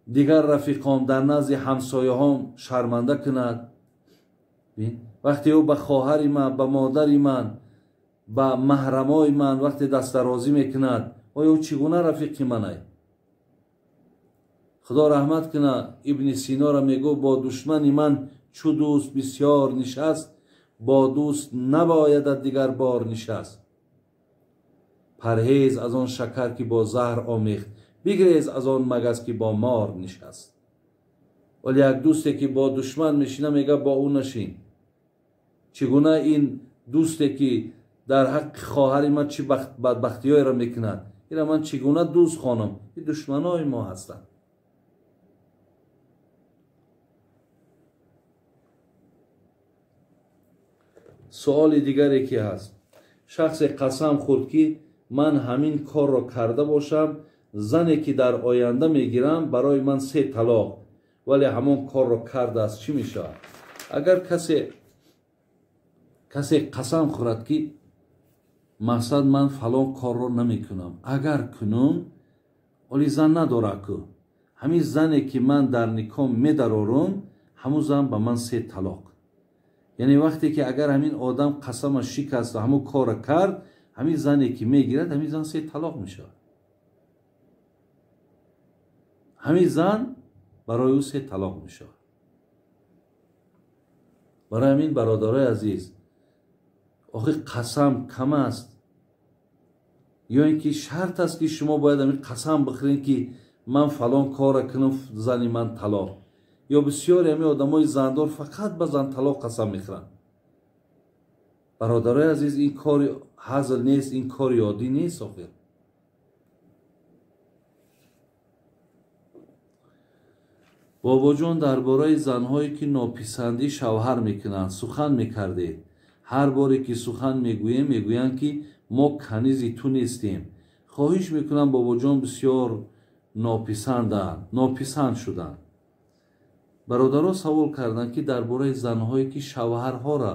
дигар рафиқом, дар назди ҳамсояҳом шарманда кунад? Вақте ӯ ба хоҳари ман, ба модари ман, ба маҳрамои ман вақте дастдарозӣ мекунад, оё ӯ чӣ гуна рафиқи манай? Худо раҳмат кунад, Ибни Синора мегӯ бо душмани ман чу дӯст бисёр нишаст, бо дӯст набоядат дигар бор нишаст. Парҳез аз он шакар ки бо заҳр омехт, бигрез аз он магас ки бо мор нишаст. Вале як дӯсте ки бо душман мешина, мега бо ӯ нашин. Чӣ гуна ин дӯсте ки дар ҳаққи хоҳари ман чӣ бадбахтиҳоеро мекунад, инро ман чӣ гуна дӯст хонам? Ин душманои мо ҳастанд. Суоли дигаре ки ҳаст, шахсе қасам хӯрд ки ман ҳамин корро карда бошам, зане ки дар оянда мегирам барои ман 3 талоқ, вале ҳамон корро кардааст, чӣ мешавад? Агар касе қасам хӯрад ки мақсад ман фалон корро намекунам, агар кунум, оли зан надорад ку, ҳамин зане ки ман дар никоҳ медарорум, ҳамун зан ба ман 3 талоқ. Яъне вақте ки агар ҳамин одам қасамаш шикаст ва ҳамун корро кард, ҳамин зане ки мегирад, ҳамин зан 3 талоқ мешавад. Ҳамин зан барои ӯ 3 талоқ мешавад. Барои ҳамин бародарои азиз, охи қасам кам аст ё ин ки шарт аст ки шумо бояд ҳамин қасам бихӯред ки ман фалон корро кунам, зани ман талоқ. Ё бисёре ҳамин одамои зандор фақат ба зан талоқ қасам мехӯранд. Бародарои азиз, ин кори ҳазл нест, ин кори оддӣ нест. Охир бобоҷон, дар бораи занҳое ки нописандӣ шавҳар мекунанд сухан мекардед. Ҳар боре ки сухан мегӯем, мегӯянд ки мо канизи ту нестем. Хоҳиш мекунам бобоҷон, бисёр нописанд шуданд. Бародаро савол карданд ки дар бораи занҳое ки шавҳарҳоро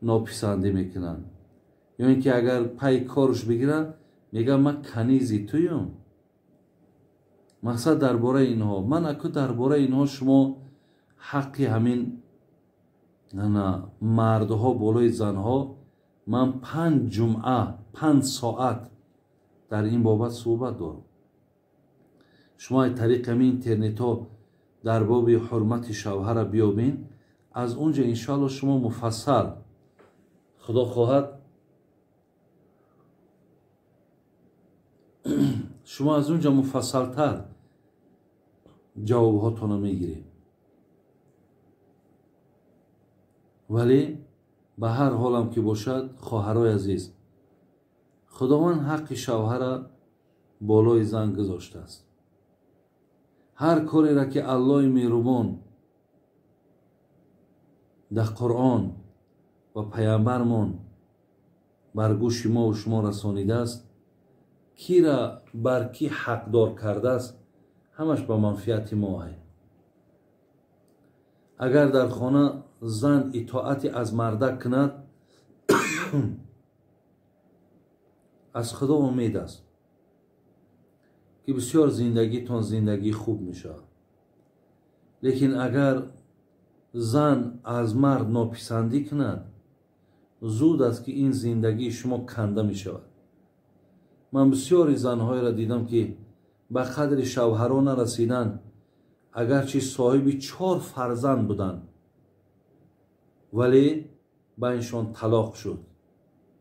нописандӣ мекунанд, ё ин ки агар пай корш бигиранд, мегӯянд ман канизи туюм. Мақсад дар бораи инҳо, ман аку дар бораи инҳо шумо ҳаққи ҳамин мардҳо болои занҳо, ман 5 ҷумъа 5 соат дар ин бобат суҳбат дорам. Шумо аз тариқи ҳамин интернетҳо дар боби ҳурмати шавҳара биёбин, аз он ҷо иншоалло шумо муфассал, худо хоҳад, шумо аз он ҷо муфассалтар ҷавобҳотонро мегиред. Вале ба ҳар ҳолам ки бошад, хоҳарои азиз, худованд ҳаққи шавҳара болои зан гузоштааст. Ҳар кореро ки Аллоҳи меҳрубон дар Қуръон ва пайғамбармон бар гӯши мо шумо расонидааст, кира бар ки ҳақдор кардааст, ҳамаш ба манфиати мо ай. Агар дар хона зан итоати аз мардак кунад, аз Худо умед аст ки бисёр зиндагитон зиндагии хуб мешавад. Лекин агар зан аз мард нописандӣ кунад, зуд аст ки ин зиндагии шумо канда мешавад. Ман бисёри занҳоеро дидам ки ба қадри шавҳаро нарасиданд, агарчи соҳиби 4 фарзанд буданд, вале байншон талоқ шуд,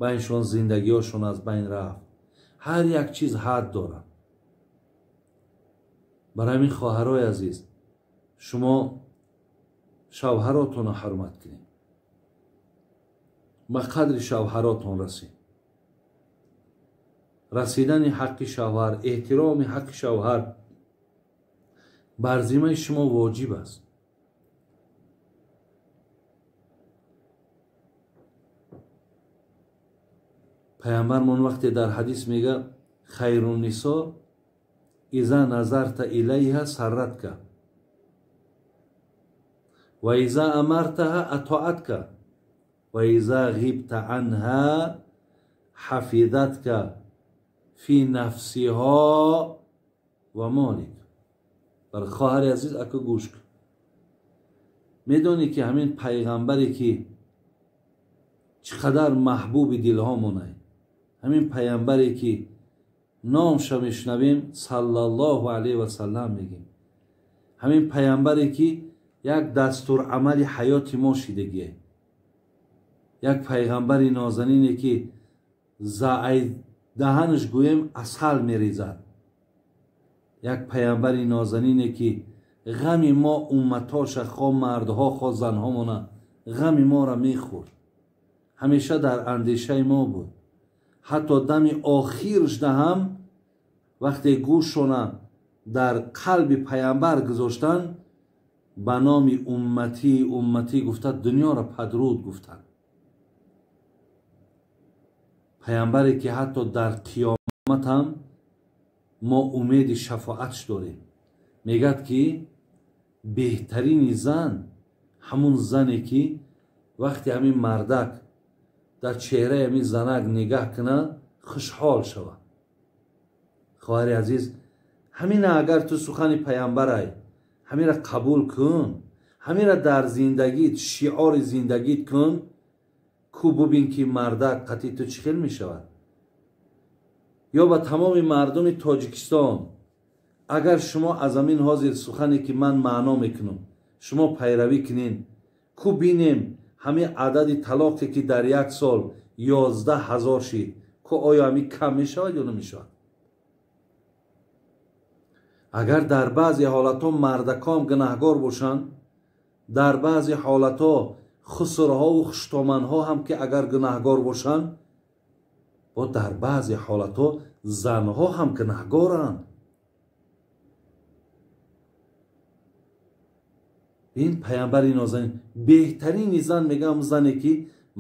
байншон зиндагиҳошон аз байн рафт. Ҳар як чиз ҳад дорад. Барои ҳамин хоҳарои азиз, шумо шавҳаротонро ҳурмат кунед, ба қадри шавҳаротон расед. Расидани ҳаққи шавҳар, эҳтироми ҳаққи шавҳар бар зиммаи шумо воҷиб аст. Пайғамбармон вақте дар ҳадис мега хайруннисо иза назарта илайҳа сарратка ва иза амартаҳа атоатка ва иза ғибта анҳа ҳафизатка фи нафсиҳо ва молик. Бар хоҳари азиз, ака гӯш кун. Медонӣ ки ҳамин пайғамбаре ки чӣ қадар маҳбуби дилҳомонай, ҳамин пайғамбаре ки номша мешунавем саллаллоҳу алайҳи васаллам мегем, ҳамин пайғамбаре ки як дастурамали ҳаёти мо шидагие, як пайғамбари нозанине ки заай даҳанаш гӯем асал мерезад, як пайғамбари нозанине ки ғами мо умматоша, хо мардҳо хо занҳомона, ғами моро мехӯрд, ҳамеша дар андешаи мо буд. Ҳатто дами охиршда ҳам вақте гӯшона дар қалби пайғамбар гузоштанд, ба номи умматӣ умматӣ гуфта дунёро падруд гуфтанд. Пайғамбаре ки ҳатто дар қиёмат ҳам мо умеди шафоатш дорем. Мегӯяд ки беҳтарини зан ҳамун зане ки вақте ҳамин мардак дар чеҳраи ҳамин занак нигаҳ кунад, хушҳол шавад. Хоҳари азиз, ҳамина агар ту сухани пайғамбарай, ҳамира қабул кун, ҳамира дар зиндагит шиори зиндагит кун, ку бубин ки мардак қатъи ту чӣ хел мешавад. Ё ба тамоми мардуми Тоҷикистон, агар шумо аз ҳамин ҳозир сухане ки ман маъно мекунам, шумо пайравӣ кунед, ку бинем ҳамин адади талоқе ки дар як сол 11 000 шид, ку оё ҳамин кам мешавад ё намешавад? Агар дар баъзе ҳолатҳо мардаком гунаҳгор бошанд, дар баъзе ҳолатҳо хусурҳову хуштоманҳо ҳам ки агар гунаҳгор бошанд, бо дар баъзе ҳолатҳо занҳо ҳам гунаҳгоранд. Ин пайғамбари нозанин, беҳтарини зан мегӯям зане ки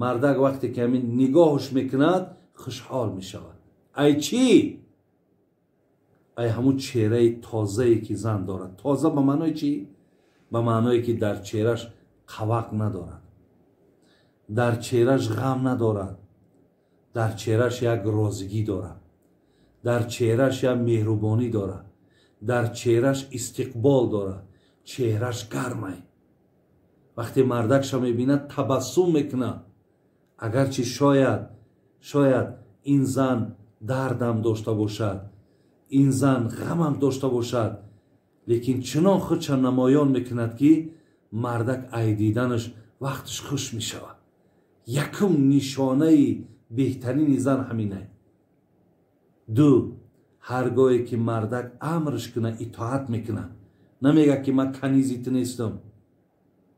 мардак вақте ки ҳамин нигоҳш мекунад хушҳол мешавад. Ай чӣ? Ай ҳамун чеҳраи тозае ки зан дорад. Тоза ба маънои чӣ? Ба маъное ки дар чеҳраш қавақ надорад, дар чеҳраш ғам надорад, дар чеҳраш як розигӣ дорад, дар чеҳраш як меҳрубонӣ дорад, дар чеҳраш истиқбол дорад, чеҳраш гармай. Вақте мардакша мебинад табассум мекунад. Агарчи шояд ин зан дардам дошта бошад, ин зан ғамам дошта бошад, лекин чунон худша намоён мекунад ки мардак ай диданаш вақташ хуш мешавад. Якум нишонаи беҳтарини зан ҳаминай. Ду, ҳар гоҳе ки мардак амрш кунад итоат мекунад. Намегӯяд ки ман канизи ту нестам,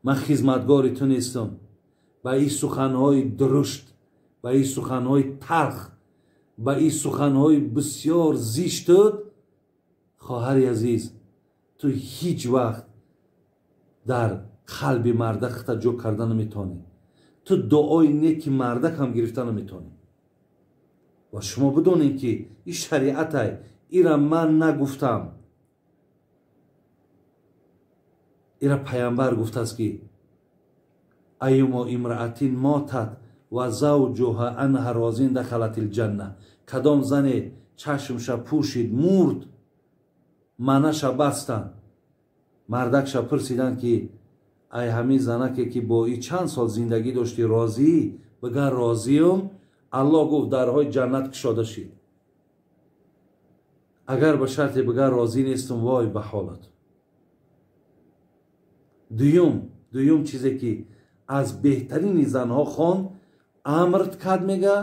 ман хизматгори ту нестам. Ба ин суханҳои дурушт, ба ин суханҳои талх, ба ин суханҳои бисёр зиштут, хоҳари азиз, ту ҳеҷ вақт дар қалби мардак худта ҷо карда наметавонӣ. Ту дуои неки мардак ҳам гирифта наметавонӣ. Ва шумо бидонед ки ин шариатай, ира ман нагуфтам, ира пайғамбар гуфтааст ки айюмо имраатин мотат ва завҷуҳа анҳа розин дахалатил ҷанна. Кадом зане чашмша пӯшид, мурд, манаша бастанд, мардакша пурсиданд ки ай ҳамин занаке ки бо и чанд сол зиндагӣ дошти розӣ? Бигар розиюм. Аллоҳ гуфт дарҳои ҷаннат кушода шид. Агар ба шарте бигар розӣ нестум, вой ба ҳолат. Дуюм чизе ки Аз беҳтарини занҳо хон, амрт кард, мега,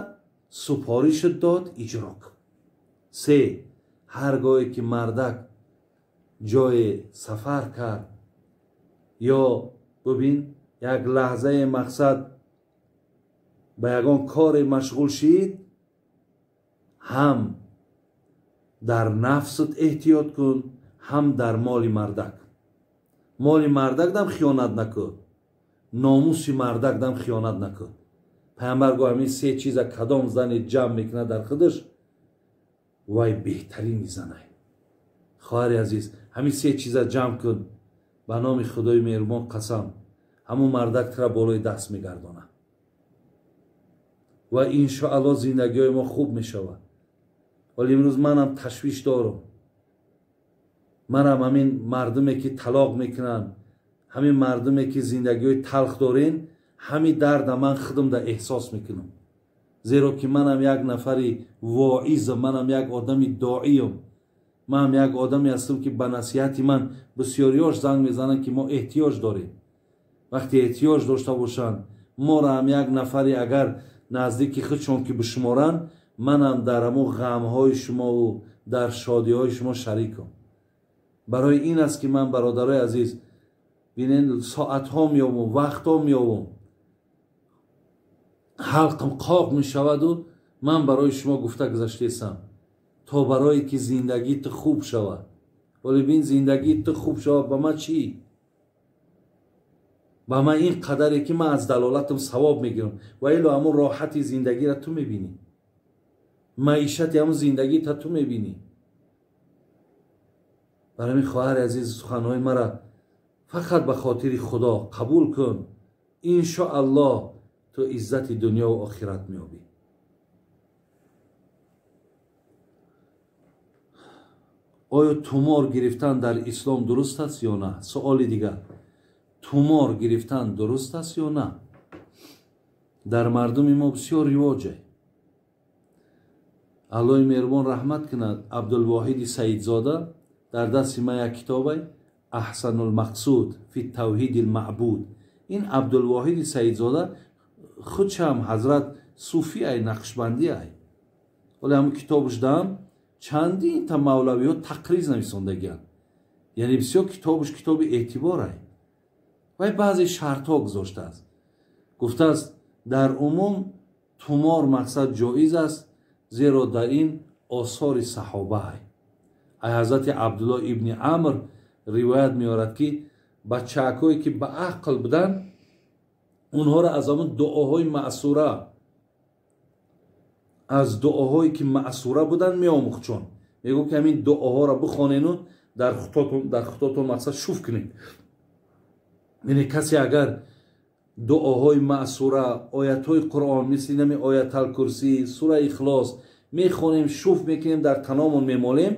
супоришат дод, иҷро кун. Се, ҳар гоҳе ки мардак ҷое сафар кард ё бубин як лаҳзае мақсад ба ягон коре машғул шид, ҳам дар нафсат эҳтиёт кун, ҳам дар моли мардак. Моли мардак дам хиёнат накун, номуси мардак дам хиёнат накун. Пайғамбар гуфт ҳамин се чиза кадом зане ҷамъ мекунад дар худаш, вай беҳтарини занай. Хоҳари азиз, ҳамин се чиза ҷамъ кун, ба номи Худои меҳрубон қасам, ҳамун мардак тура болои даст мегардонад ва иншоаллоҳ зиндагиҳои мо хуб мешавад. Вале имрӯз манам ташвиш дорам. Манам ҳамин мардуме ки талоқ мекунанд, ҳамин мардуме ки зиндагиҳои талх дорен, ҳамин дарда ман худам да эҳсос мекунам. Зеро ки манам як нафари воизам, манам як одами доиям, манам як одаме ҳастам ки ба насиҳати ман бисёриёш занг мезананд ки мо эҳтиёҷ дорем. Вақте эҳтиёҷ дошта бошанд, моро ҳам як нафари агар наздики худшон ки бишуморанд, манам дар ҳамон ғамҳои шумову дар шодиҳои шумо шарикам. Барои ин аст ки ман, бародарои азиз, бинен, соатҳо меёбам, вақтҳо меёбам, ҳалқам қоқ мешаваду ман барои шумо гуфта гузаштаестам, то барое ки зиндагии ту хуб шавад. Вале бин, зиндагии ту хуб шавад ба ман чӣ? Ба ман ин қадаре ки ман аз далолатам савоб мегирам, ва ило ҳамон роҳати зиндагиро ту мебинӣ, маишати ҳамон зиндагита ту мебинӣ. Барои ҳамин, хоҳари азиз, суханҳои мара фақат ба хотири Худо қабул кун, иншоаллоҳ ту иззати дунё ва охират меёбӣ. Оё тумор гирифтан дар ислом дуруст аст ё на? Суоли дигар, тумор гирифтан дуруст аст ё на? Дар мардуми мо бисёр ривоҷе. Аллоҳи меҳрубон раҳмат кунад Абдулвоҳиди Саидзода, дар дасти ман як китобе Аҳсанулмақсуд фи тавҳиди лмаъбуд. Ин Абдулвоҳиди Саидзода худшам ҳазрат суфи ай, нақшбандӣ ай. Вале ҳамун китобаш дам чандин та мавлавиҳо тақриз нависондагианд. Яъне бисёр китобаш китоби эътибор ай. Вай баъзе шартҳо гузоштааст. Гуфтааст дар умум тумор мақсад ҷоиз аст, зеро дар ин осори саҳоба ай. Ай ҳазрати Абдуллоҳ ибни Амр ривоят меорад ки бачаакҳое ки ба ақл буданд, онҳоро аз ҳамон дуоҳои маъсура, аз дуоҳое ки маъсура буданд меомӯхт. Мегӯ ки ҳамин дуоҳоро бихонену дар худотон мақсад шуф кунед. Яъне касе агар дуоҳои маъсура, оятҳои Қуръон мисли нами Ояталкурсӣ, сураи Ихлос мехонем, шуф мекунем, дар таномон мемолем,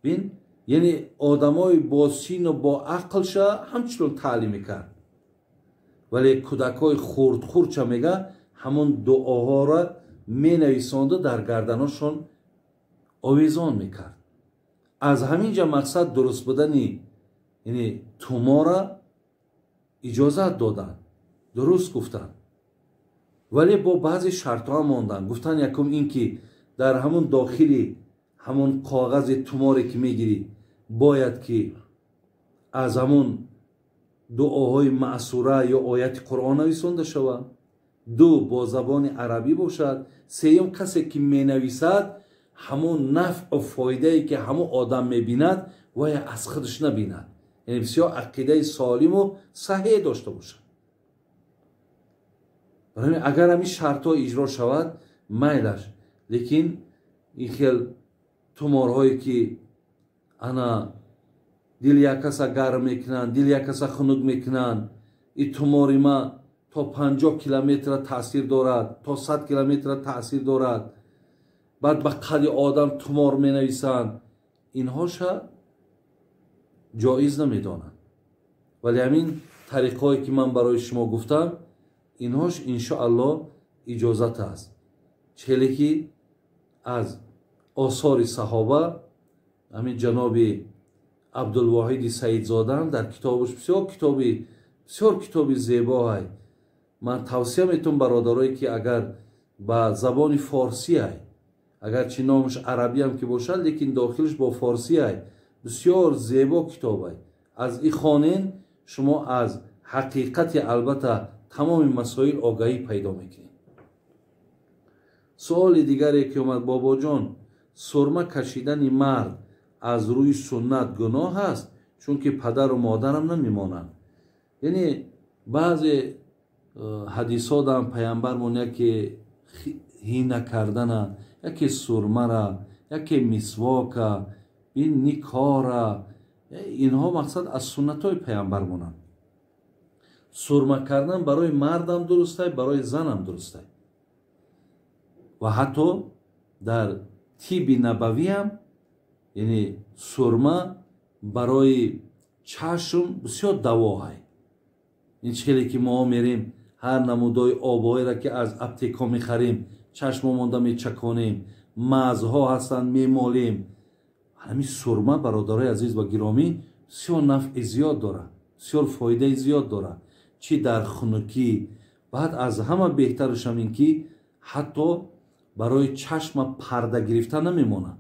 бин, яъне одамои бо сину бо ақлша ҳамчунон таълим мекард. Вале кӯдакҳои хурдхурдча мега ҳамон дуоҳоро менависонду дар гарданошон овезон мекард. Аз ҳамин ҷа мақсад дуруст будани яъне тумора иҷозат доданд, дуруст гуфтанд, вале бо баъзе шартҳо монданд. Гуфтанд якум ин ки дар ҳамон дохили ҳамон коғази туморе ки мегирӣ бояд ки аз ҳамон дуоҳои маъсура ё ояти Қуръон нависонда шавад. Ду, бо забони арабӣ бошад. Сеюм, касе ки менависад ҳамон нафъу фоидае ки ҳамон одам мебинад вай аз худаш набинад, яъне бисёр ақидаи солиму саҳеҳ дошта бошад. Барои агар ҳамин шартҳо иҷро шавад майлаш, лекин ин хел туморҳое ки ана дили як каса гарм мекунанд, дили як каса хунук мекунанд, ин тумори ма то 50 километра таъсир дорад, то 100 километра таъсир дорад, баъд ба қади одам тумор менависанд, инҳоша ҷоиз намедонанд. Вале ҳамин тариқҳое ки ман барои шумо гуфтам, инҳош иншоаллоҳ иҷозат аст. Челе ки аз осори саҳоба ҳамин ҷаноби Абдулвоҳиди Саидзодаам дар китобаш бисёр китоби зебоай Ман тавсия метавонам бародарое ки агар ба забони форсӣ ай, агарчи номаш арабиам ки бошад, лекин дохилаш бо форсӣ ай, бисёр зебо китоб ай. Аз и хонен шумо аз ҳақиқати албатта тамоми масоил огаҳӣ пайдо мекунед. Суоли дигаре ки омад: бобоҷон, сурма кашидани мард аз рӯи суннат гуноҳ аст, чунки падару модарам намемонанд. Яъне баъзе ҳадисодам паямбармон яке ҳина кардана, яке сурмара, яке мисвока, ин никора, инҳо мақсад аз суннатҳои паямбармонанд. Сурма кардан барои мардам дурустай, барои занам дурустай. Ва ҳатто дар тиби набавиам, яъне сурма барои чашм бисёр давоҳай. Ин чӣ хеле ки мо мерем ҳар намудои обҳоеро ки аз аптекҳо мехарем, чашмо монда мечаконем, мазҳо ҳастанд мемолем. Ҳамин сурма, бародарои азиз ва гиромӣ, бисёр нафъи зиёд дорад, бисёр фоидаи зиёд дорад, чӣ дар хунукӣ. Баъд аз ҳама беҳтарашам ин ки ҳатто барои чашма парда гирифта намемонад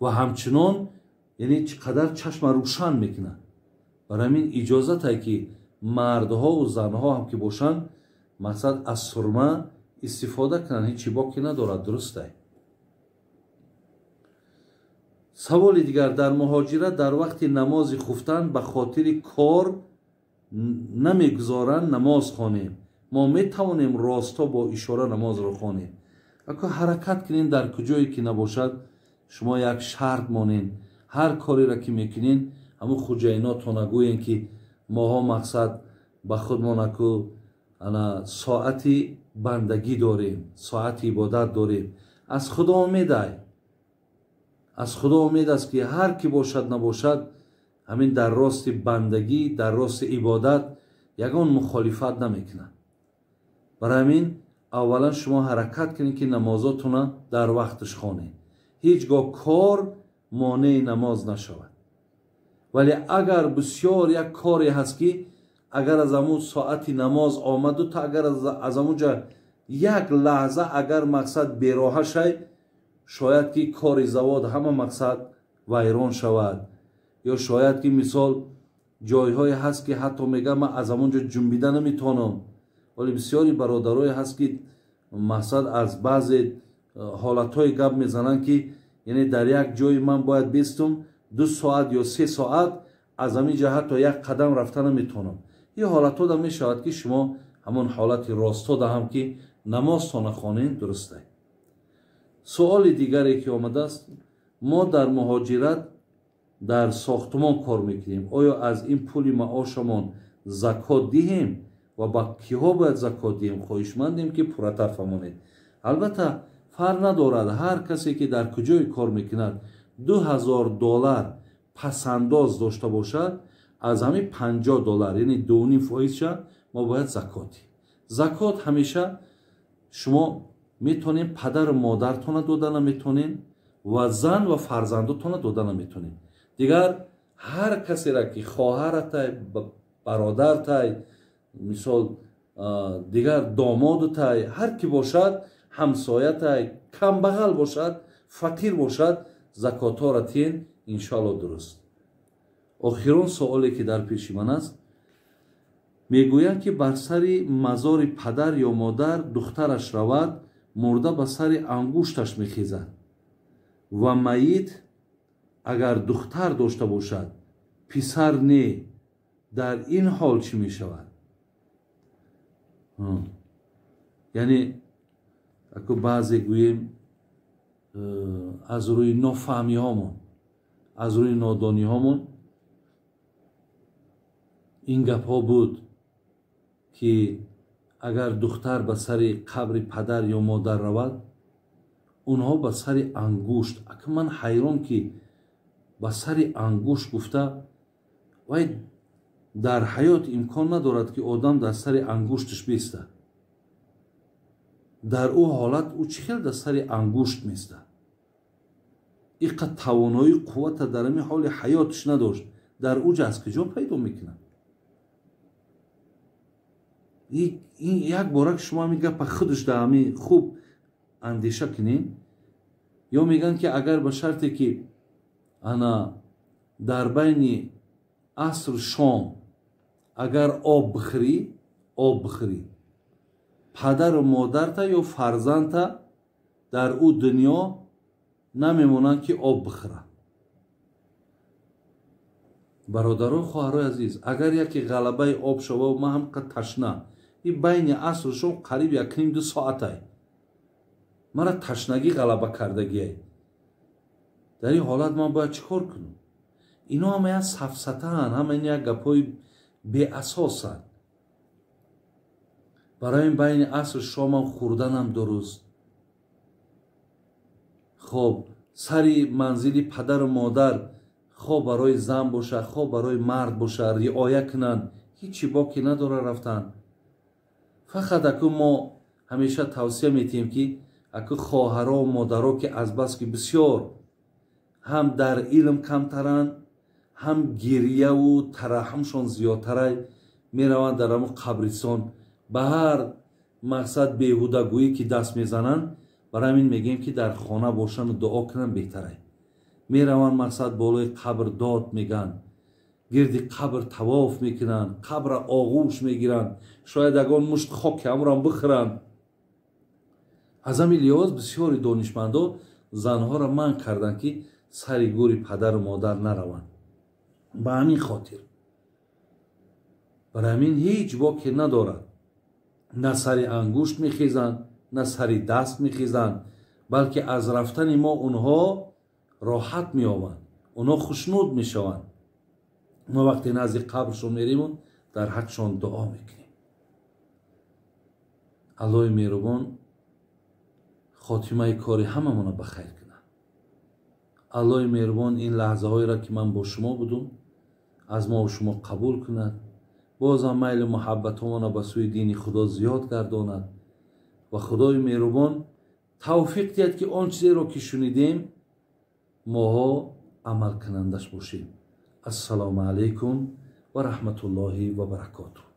ва ҳамчунон яъне чӣ қадар чашма рӯшан мекунад. Барои ҳамин иҷозате ки мардҳову занҳо ҳам ки бошанд, мақсад аз сурма истифода кунанд, ҳеҷ боке надорад, дурустай. Саволи дигар: дар муҳоҷират дар вақти намози хуфтан ба хотири кор намегузоранд намоз хонем. Мо метавонем росто бо ишора намозро хонем? Ако ҳаракат кунем, дар куҷое ки набошад, шумо як шарт монен, ҳар кореро ки мекунен, ҳамун хуҷайнотона гӯен ки моҳо мақсад ба худмон аку ана соати бандагӣ дорем, соати ибодат дорем. Аз Худо умедай, аз Худо умед аст ки ҳар ки бошад набошад, ҳамин дар рости бандагӣ, дар рости ибодат ягон мухолифат намекунад. Барои ҳамин аввалан шумо ҳаракат кунед ки намозотона дар вақташ хонед, ҳеҷ гоҳ кор монеи намоз нашавад. Вале агар бисёр як коре ҳаст ки агар аз ҳамун соати намоз омаду то агар аз ҳамунҷа як лаҳза агар мақсад бероҳа шай, шояд ки кори завод ҳама мақсад вайрон шавад, ё шояд ки мисол ҷойҳое ҳаст ки ҳатто мегӯям ман аз ҳамон ҷо ҷунбида наметавонам. Вале бисёри бародарое ҳаст ки мақсад аз баъзе ҳолатҳое гап мезананд ки яъне дар як ҷои ман бояд бистум 2 соат ё 3 соат, аз ҳамин ҷо ҳатто як қадам рафта наметавонам. Ин ҳолатҳо да мешавад ки шумо ҳамон ҳолати ростҳо да ҳам ки намозтона хонед, дурустай. Суоли дигаре ки омадааст: мо дар муҳоҷират дар сохтумон кор мекунем, оё аз ин пули маошамон закот диҳем ва ба киҳо бояд закот диҳем? Хоҳишмандем ки пурратар фаҳмонед. Албатта фарқ надорад, ҳар касе ки дар куҷое кор мекунад $2000 пасандоз дошта бошад, аз ҳамин $50, яъне 2.5%-ша мо бояд закот диҳем. Закот ҳамеша шумо метавонед падару модартона дода наметавонед ва зан ва фарзандотона дода наметавонед. Дигар ҳар касеро ки хоҳаратай, бародартай, мисол дигар домодутай, ҳар ки бошад, ҳамсоятай, камбағал бошад, фақир бошад, закотҳоро тиҳен, иншоалло дуруст. Охирон суоле ки дар пеши ман аст: мегӯянд ки бар сари мазори падар ё модар духтараш равад, мурда ба сари ангушташ мехезад ва майит агар духтар дошта бошад, писар не, дар ин ҳол чӣ мешавад? Яъне ако баъзе гӯем аз рӯи нофаҳмиҳомон, аз рӯи нодониҳомон ин гапҳо буд ки агар духтар ба сари қабри падар ё модар равад, онҳо ба сари ангушт. Ака ман ҳайрон ки ба сари ангушт гуфта, вай дар ҳаёт имкон надорад ки одам дар сари ангушташ бистад. Дар ӯ ҳолат ӯ чӣ хел дар сари ангушт местад? Иқа тавоноии қуввата дар ҳамин ҳоли ҳаёташ надошт, дар ӯ ҷа аз куҷо пайдо мекунад? Як бора ки шумо ҳамин гапа худаш да ҳамин хуб андеша кунед, ё мегӯянд, ки агар ба шарте ки ана дар байни аср шом агар об бихӯрӣ, об бихӯрӣ, падару модарта ё фарзандта дар ӯ дунё намемонанд, ки об бихӯрад. Бародару хоҳарои азиз, агар яке ғалабаи об шава, ман ҳам ташна, и байни асру шом қариб 1,5-2 соатай, мара ташнагӣ ғалаба кардагиай, дар ин ҳолат ман бояд чӣ кор кунам? Ино ҳама як сафсатаанд, ҳама ин як гапҳои беасосанд. Барои ин байни асру шомам хӯрданам дуруст. Хоб, сари манзили падару модар, хо барои зан боша, хо барои мард боша, риоя кунанд, ҳичи боке надора рафтан. Фақат аку мо ҳамеша тавсия метиҳем, ки аку хоҳаро, модаро, ки азбаски бисёр ҳам дар илм камтаранд, ҳам гирьяву тараҳҳумшон зиёдтарай, мераванд дар ҳамун қабристон, ба ҳар мақсад беҳудагӯӣ ки даст мезананд. Барои ҳамин мегӯем, ки дар хона бошану дуо кунанд беҳтарай. Мераванд, мақсад, болои қабр дод мегӯянд, гирди қабр тавоф мекунанд, қабра оғӯш мегиранд, шояд ягон мушт хоки ҳамрам бихӯранд. Аз ҳамин лиҳоз бисёри донишмандо занҳоро манъ карданд, ки сари гӯри падару модар нараванд. Ба ҳамин хотир, барои ҳамин ҳеҷ боке надорад, на сари ангушт мехезанд, на сари даст мехезанд, балки аз рафтани мо онҳо роҳат меёбанд, онҳо хушнуд мешаванд. Мо вақте назди қабршон мериму дар ҳақшон дуо мекунем. Аллоҳи меҳрубон хотимаи кори ҳамамона ба хайр кунад. Аллоҳи меҳрубон ин лаҳзаҳоеро, ки ман бо шумо будум, аз мову шумо қабул кунад, бозам майлу муҳаббатҳомона ба сӯи дини Худо зиёд гардонад ва Худои меҳрубон тавфиқ диҳад, ки он чизеро, ки шунидем, моҳо амалкунандаш бошем. Ассалому алайкум ва раҳматуллоҳи ва баракотуҳ.